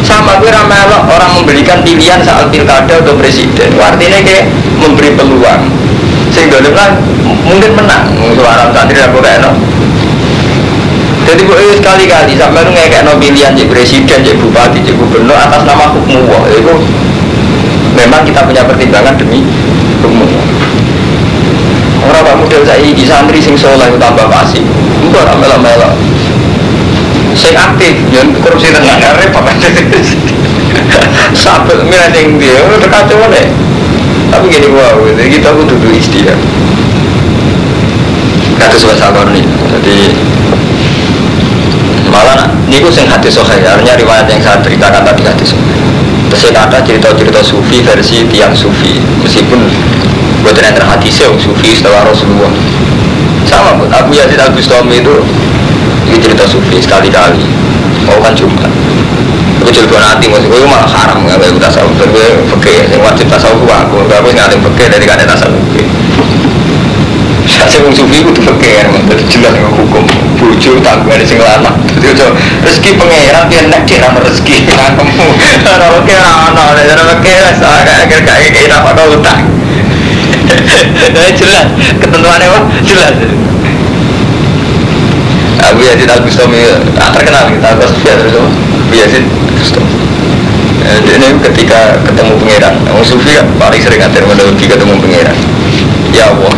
Sama gue ra melok orang memberikan pilihan soal pilkada atau presiden. Artinya kayak memberi peluang. Sing dolim kan mungkin menang. Suara santri ra kok. Jadi bu sekali-kali sampai nu ngekekno pilihan cek presiden, cek bupati, cek gubernur atas nama hukum Allah. Itu memang kita punya pertimbangan demi hukum Allah. Orang pak model saiki santri sing saleh tambah pasif. Engko ora melok-melok. Sing aktif yen korupsi tenan repot. Sampai milih sing ndi, udah kacau nih. Tapi gini wow, kita kudu istilah. Kados Wes Al-Qarni. Jadi malah niku sing hadis sahih, artinya riwayat yang saya ceritakan tadi hadis sahih. Terus ada cerita-cerita sufi versi tiang sufi, meskipun buatan enten hadis sufi setelah Rasulullah. Sama buat Abu Yazid Al-Bustami itu ini cerita sufi sekali-kali. Mau kan Jumat. Aku jelbon ati maksud gue malah haram nggak boleh tasawuf. Gue fikih, yang wajib tasawuf aku ngalim fikih dari kada tasawuf. Saya wong sufi kudu fikih kan, jelas hukum bojo tanggungan sing lanang. Dadi aja rezeki pangeran piye nek cek ora rezeki cangkemmu. Ora oke ora ono, ora oke wis akhir kayak apa kau utang. Jelas ketentuannya apa? Jelas. Abu Yazid Al-Bustami terkenal kita Abu Sufyan terus Abu Yazid Al-Bustami. Ini ketika ketemu pangeran, wong sufi kan paling sering terminologi ketemu pangeran. Ya Allah,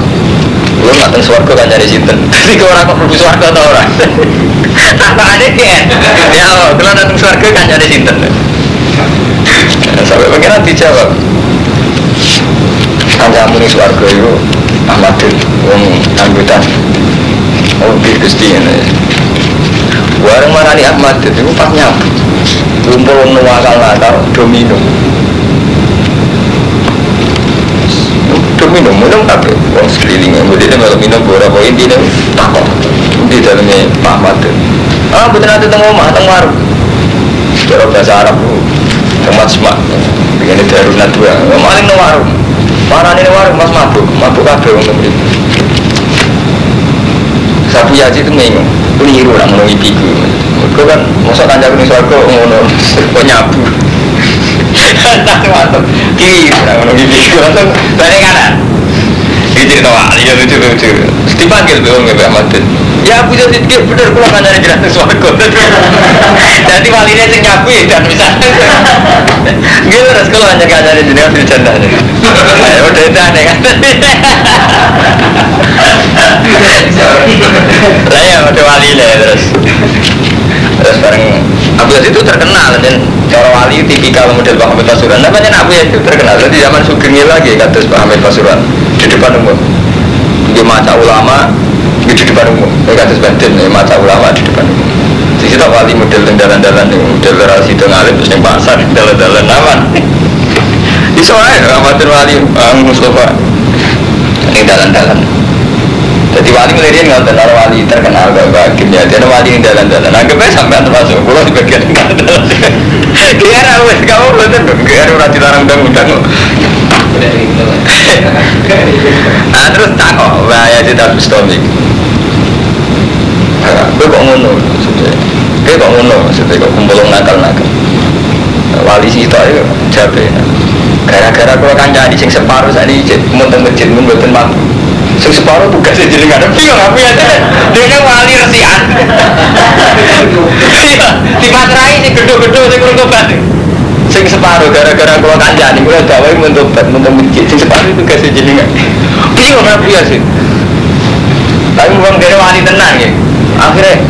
lu nggak teng swarga kan nyari sinten. Jadi orang kok mlebu swarga ta ora? Takokane ki. Ya Allah, kula nang swarga kan nyari sinten. Sampai pangeran dijawab. Kancamu ning swarga iku Ahmadul, wong anggota. Oh, Gusti ngene. Wareng marani Ahmad itu pas nyambut. Kumpul wong nakal-nakal do minum. Do minum, minum kabeh wong sekelilinge. Mudine malah minum ora kok intine takok. Di daleme Pak Ahmad. Ah, mboten ate teng omah, teng warung. Cara bahasa Arab teng majma. Begini Darun Nadwa. Maling nang warung. Parane nang warung Mas mabuk, mabuk kabeh wong mriki. Sabu Yazid itu bingung, keliru nak ngono iku. Mergo kan mosok kancaku ning swarga ngono, kok nyabu. Tak mantep. Keliru nak ngono iku langsung balik kanan. Iki cerita wali ya lucu-lucu. Dipanggil wong mbek Ahmad. Ya Abu Yazid ki bener kula kancane jenengan ning swarga. Dadi waline sing nyabu ya dan bisa. Nggih terus kula kancane jenengan di jannah. Udah itu aneh kan. Lah ya udah wali lah terus. Terus bareng Abu Yazid itu terkenal dan cara wali tipikal model Pak Hamid Pasuruan. Namanya Abu Yazid itu terkenal. Jadi zaman Sugeng lagi kados Pak Hamid Pasuruan di depan umum. Dia maca ulama di depan umum. Kados Banten maca ulama di depan umum. Di situ wali model dalan-dalan model rasi ngalim terus ning pasar dalan-dalan aman. Iso ae amatir wali Mustafa ning dalan-dalan. Jadi wali mulai ngoten ora wali terkenal kok Pak ya dia wali ning dalan-dalan. Anggap ae sampean termasuk kula di bagian dalan. Kira wis kamu mboten kira ora dilarang undang-undang kok. Nah terus takok Mbah Yazid Al-Bustami. Kowe kok ngono maksudnya? Kowe kok ngono maksudnya kok kumpul nakal-nakal. Wali sitok ya jabe. Gara-gara kula kancani sing separuh sakniki mun teng masjid mun mboten mampu. Sing separuh tugasnya jenengan. Bingung aku ya. Dene wali resikan. Dipatrai sing gedho-gedho sing urung tobat. Sing separuh gara-gara kula kancani kula dawuhe mun tobat mun teng masjid sing separuh tugasnya jenengan. Bingung aku ya sih. Tapi wong dene wali tenan nggih. Akhire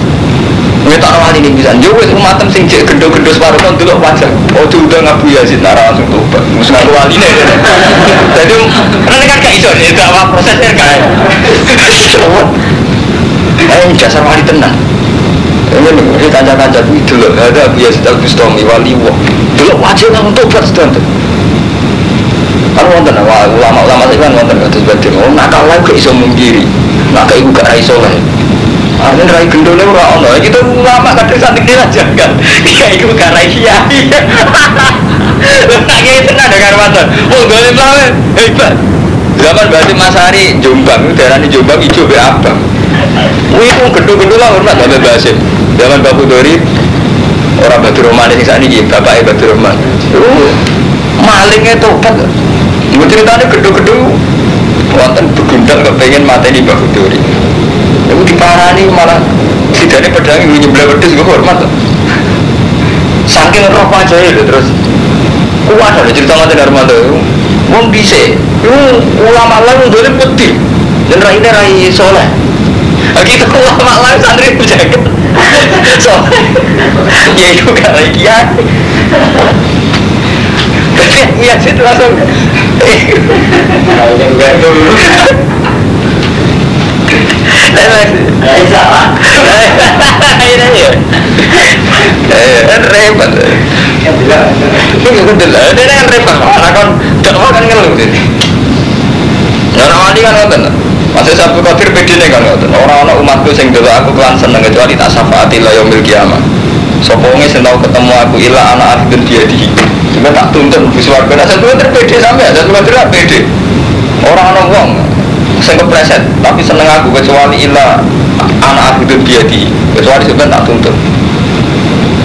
ngetokno wali ning pisan. Yo wis umatem sing jek gendho-gendho separuh kon delok wajah. Ojo udah ngabu Yazid nara langsung tobat. Wis ngaku waline. Dadi kan gak iso dakwah prosesnya kan. Ayo dasar wali tenan. Ini nih, kanca-kanca kuwi delok ada Abu Yazid Al-Bustami wali wah. Delok wajah langsung tobat sedanten. Kan wonten ulama-ulama sing kan wonten kados badhe. Oh nakal lha gak iso mungkiri. Nakal iku gak ra iso lah. Artinya rai gendole ora ono. Iki tuh ulama kadang santri aja kan. Iya iku gak rai kiai. Lha tak kei tenan karo waton. Wong dolim lawe hebat. Zaman berarti Mas Ari Jombang, daerahnya Jombang ijo be abang. Kuwi ku gendho-gendho lah hormat sampe Basim. Zaman Bapak Dori ora Badur Rahman sing sakniki, bapake Badur Rahman. Malinge tobat. Mbok critane gendho-gendho wonten begundal kepengin mateni Bapak Dori. Iku diparani malah sidane pedang iku nyebelah wedhus kok hormat. Saking roh wajahe lho terus. Kuat lho cerita ngoten Armando. Wong dhisik iku ulama lan ndone putih. Dan raine rai saleh. Kita ulama lan santri jaget. Saleh. Ya iku gak rai kiai. Iya sih langsung. Salah. Ini ya. Repot. Ini kan repot. Karena kan dakwah kan ngeluh. Nah, wali kan ngoten. Maksud Sabtu Qadir bedine kan ngoten. Ora ana umatku sing delok aku kelan seneng kecuali tak syafaati la yaumil kiamah. Sapa wong sing tau ketemu aku ila ana akhir dia di. Sampe tak tuntun di swarga. Nah, Sabtu Qadir pede sampe, Sabtu Qadir pede. Ora ana wong sing kepleset tapi seneng aku kecuali ila ana akhir dia di. Kecuali sampe tak tuntun.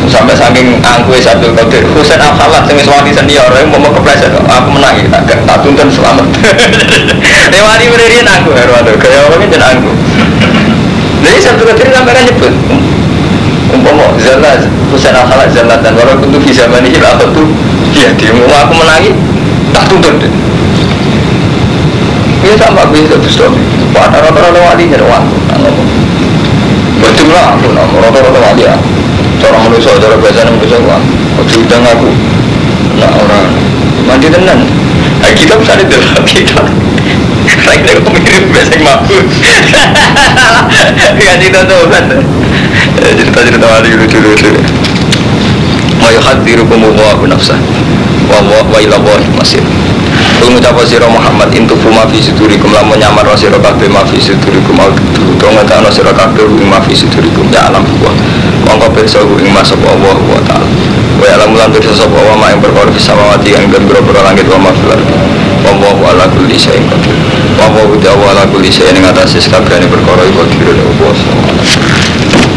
Sampai saking angkuhe Abdul Qadir Husain Al-Khalad sing wis wali senior mau kepleset aku menangi tak tuntun selamat. Nek wali mrene aku Herwanto kaya wong jeneng aku. Lha Abdul Qadir sampe kan nyebut umpama zalaz Husain Al-Khalad zalaz dan walaupun tu fi zamanihi la tu ya di aku menangi tak tuntun. Ya sama aku itu terus rata-rata wali nyeruan ngomong. Betul lah aku rata-rata wali ya. Cara manusia, cara bahasa manusia gua. Ojo udang aku. Nah orang mandi tenan. Nah, kita bisa didelok kita. Lagi kok mirip besek mampu. Ya cerita tuh kan. Cerita-cerita wali lucu-lucu. Wa yuhadzirukum Allahu nafsah. Wa wa ila Allahi masir. Kul ngucap sira Muhammad intufu ma fi sudurikum lamun nyamar sira kabeh ma fi sudurikum al to ngetano sira kabeh ma fi sudurikum ya alam wa mongko pirsa ing mas sapa Allah wa taala wa alam lan pirsa sapa wa ma ing perkara fi samawati yang boro-boro langit wa ma fil ardi wa huwa ala kulli syai'in qadir. Wa wa awala kulli shay'in ing atase sakabehane perkara iku dirune kuwasa.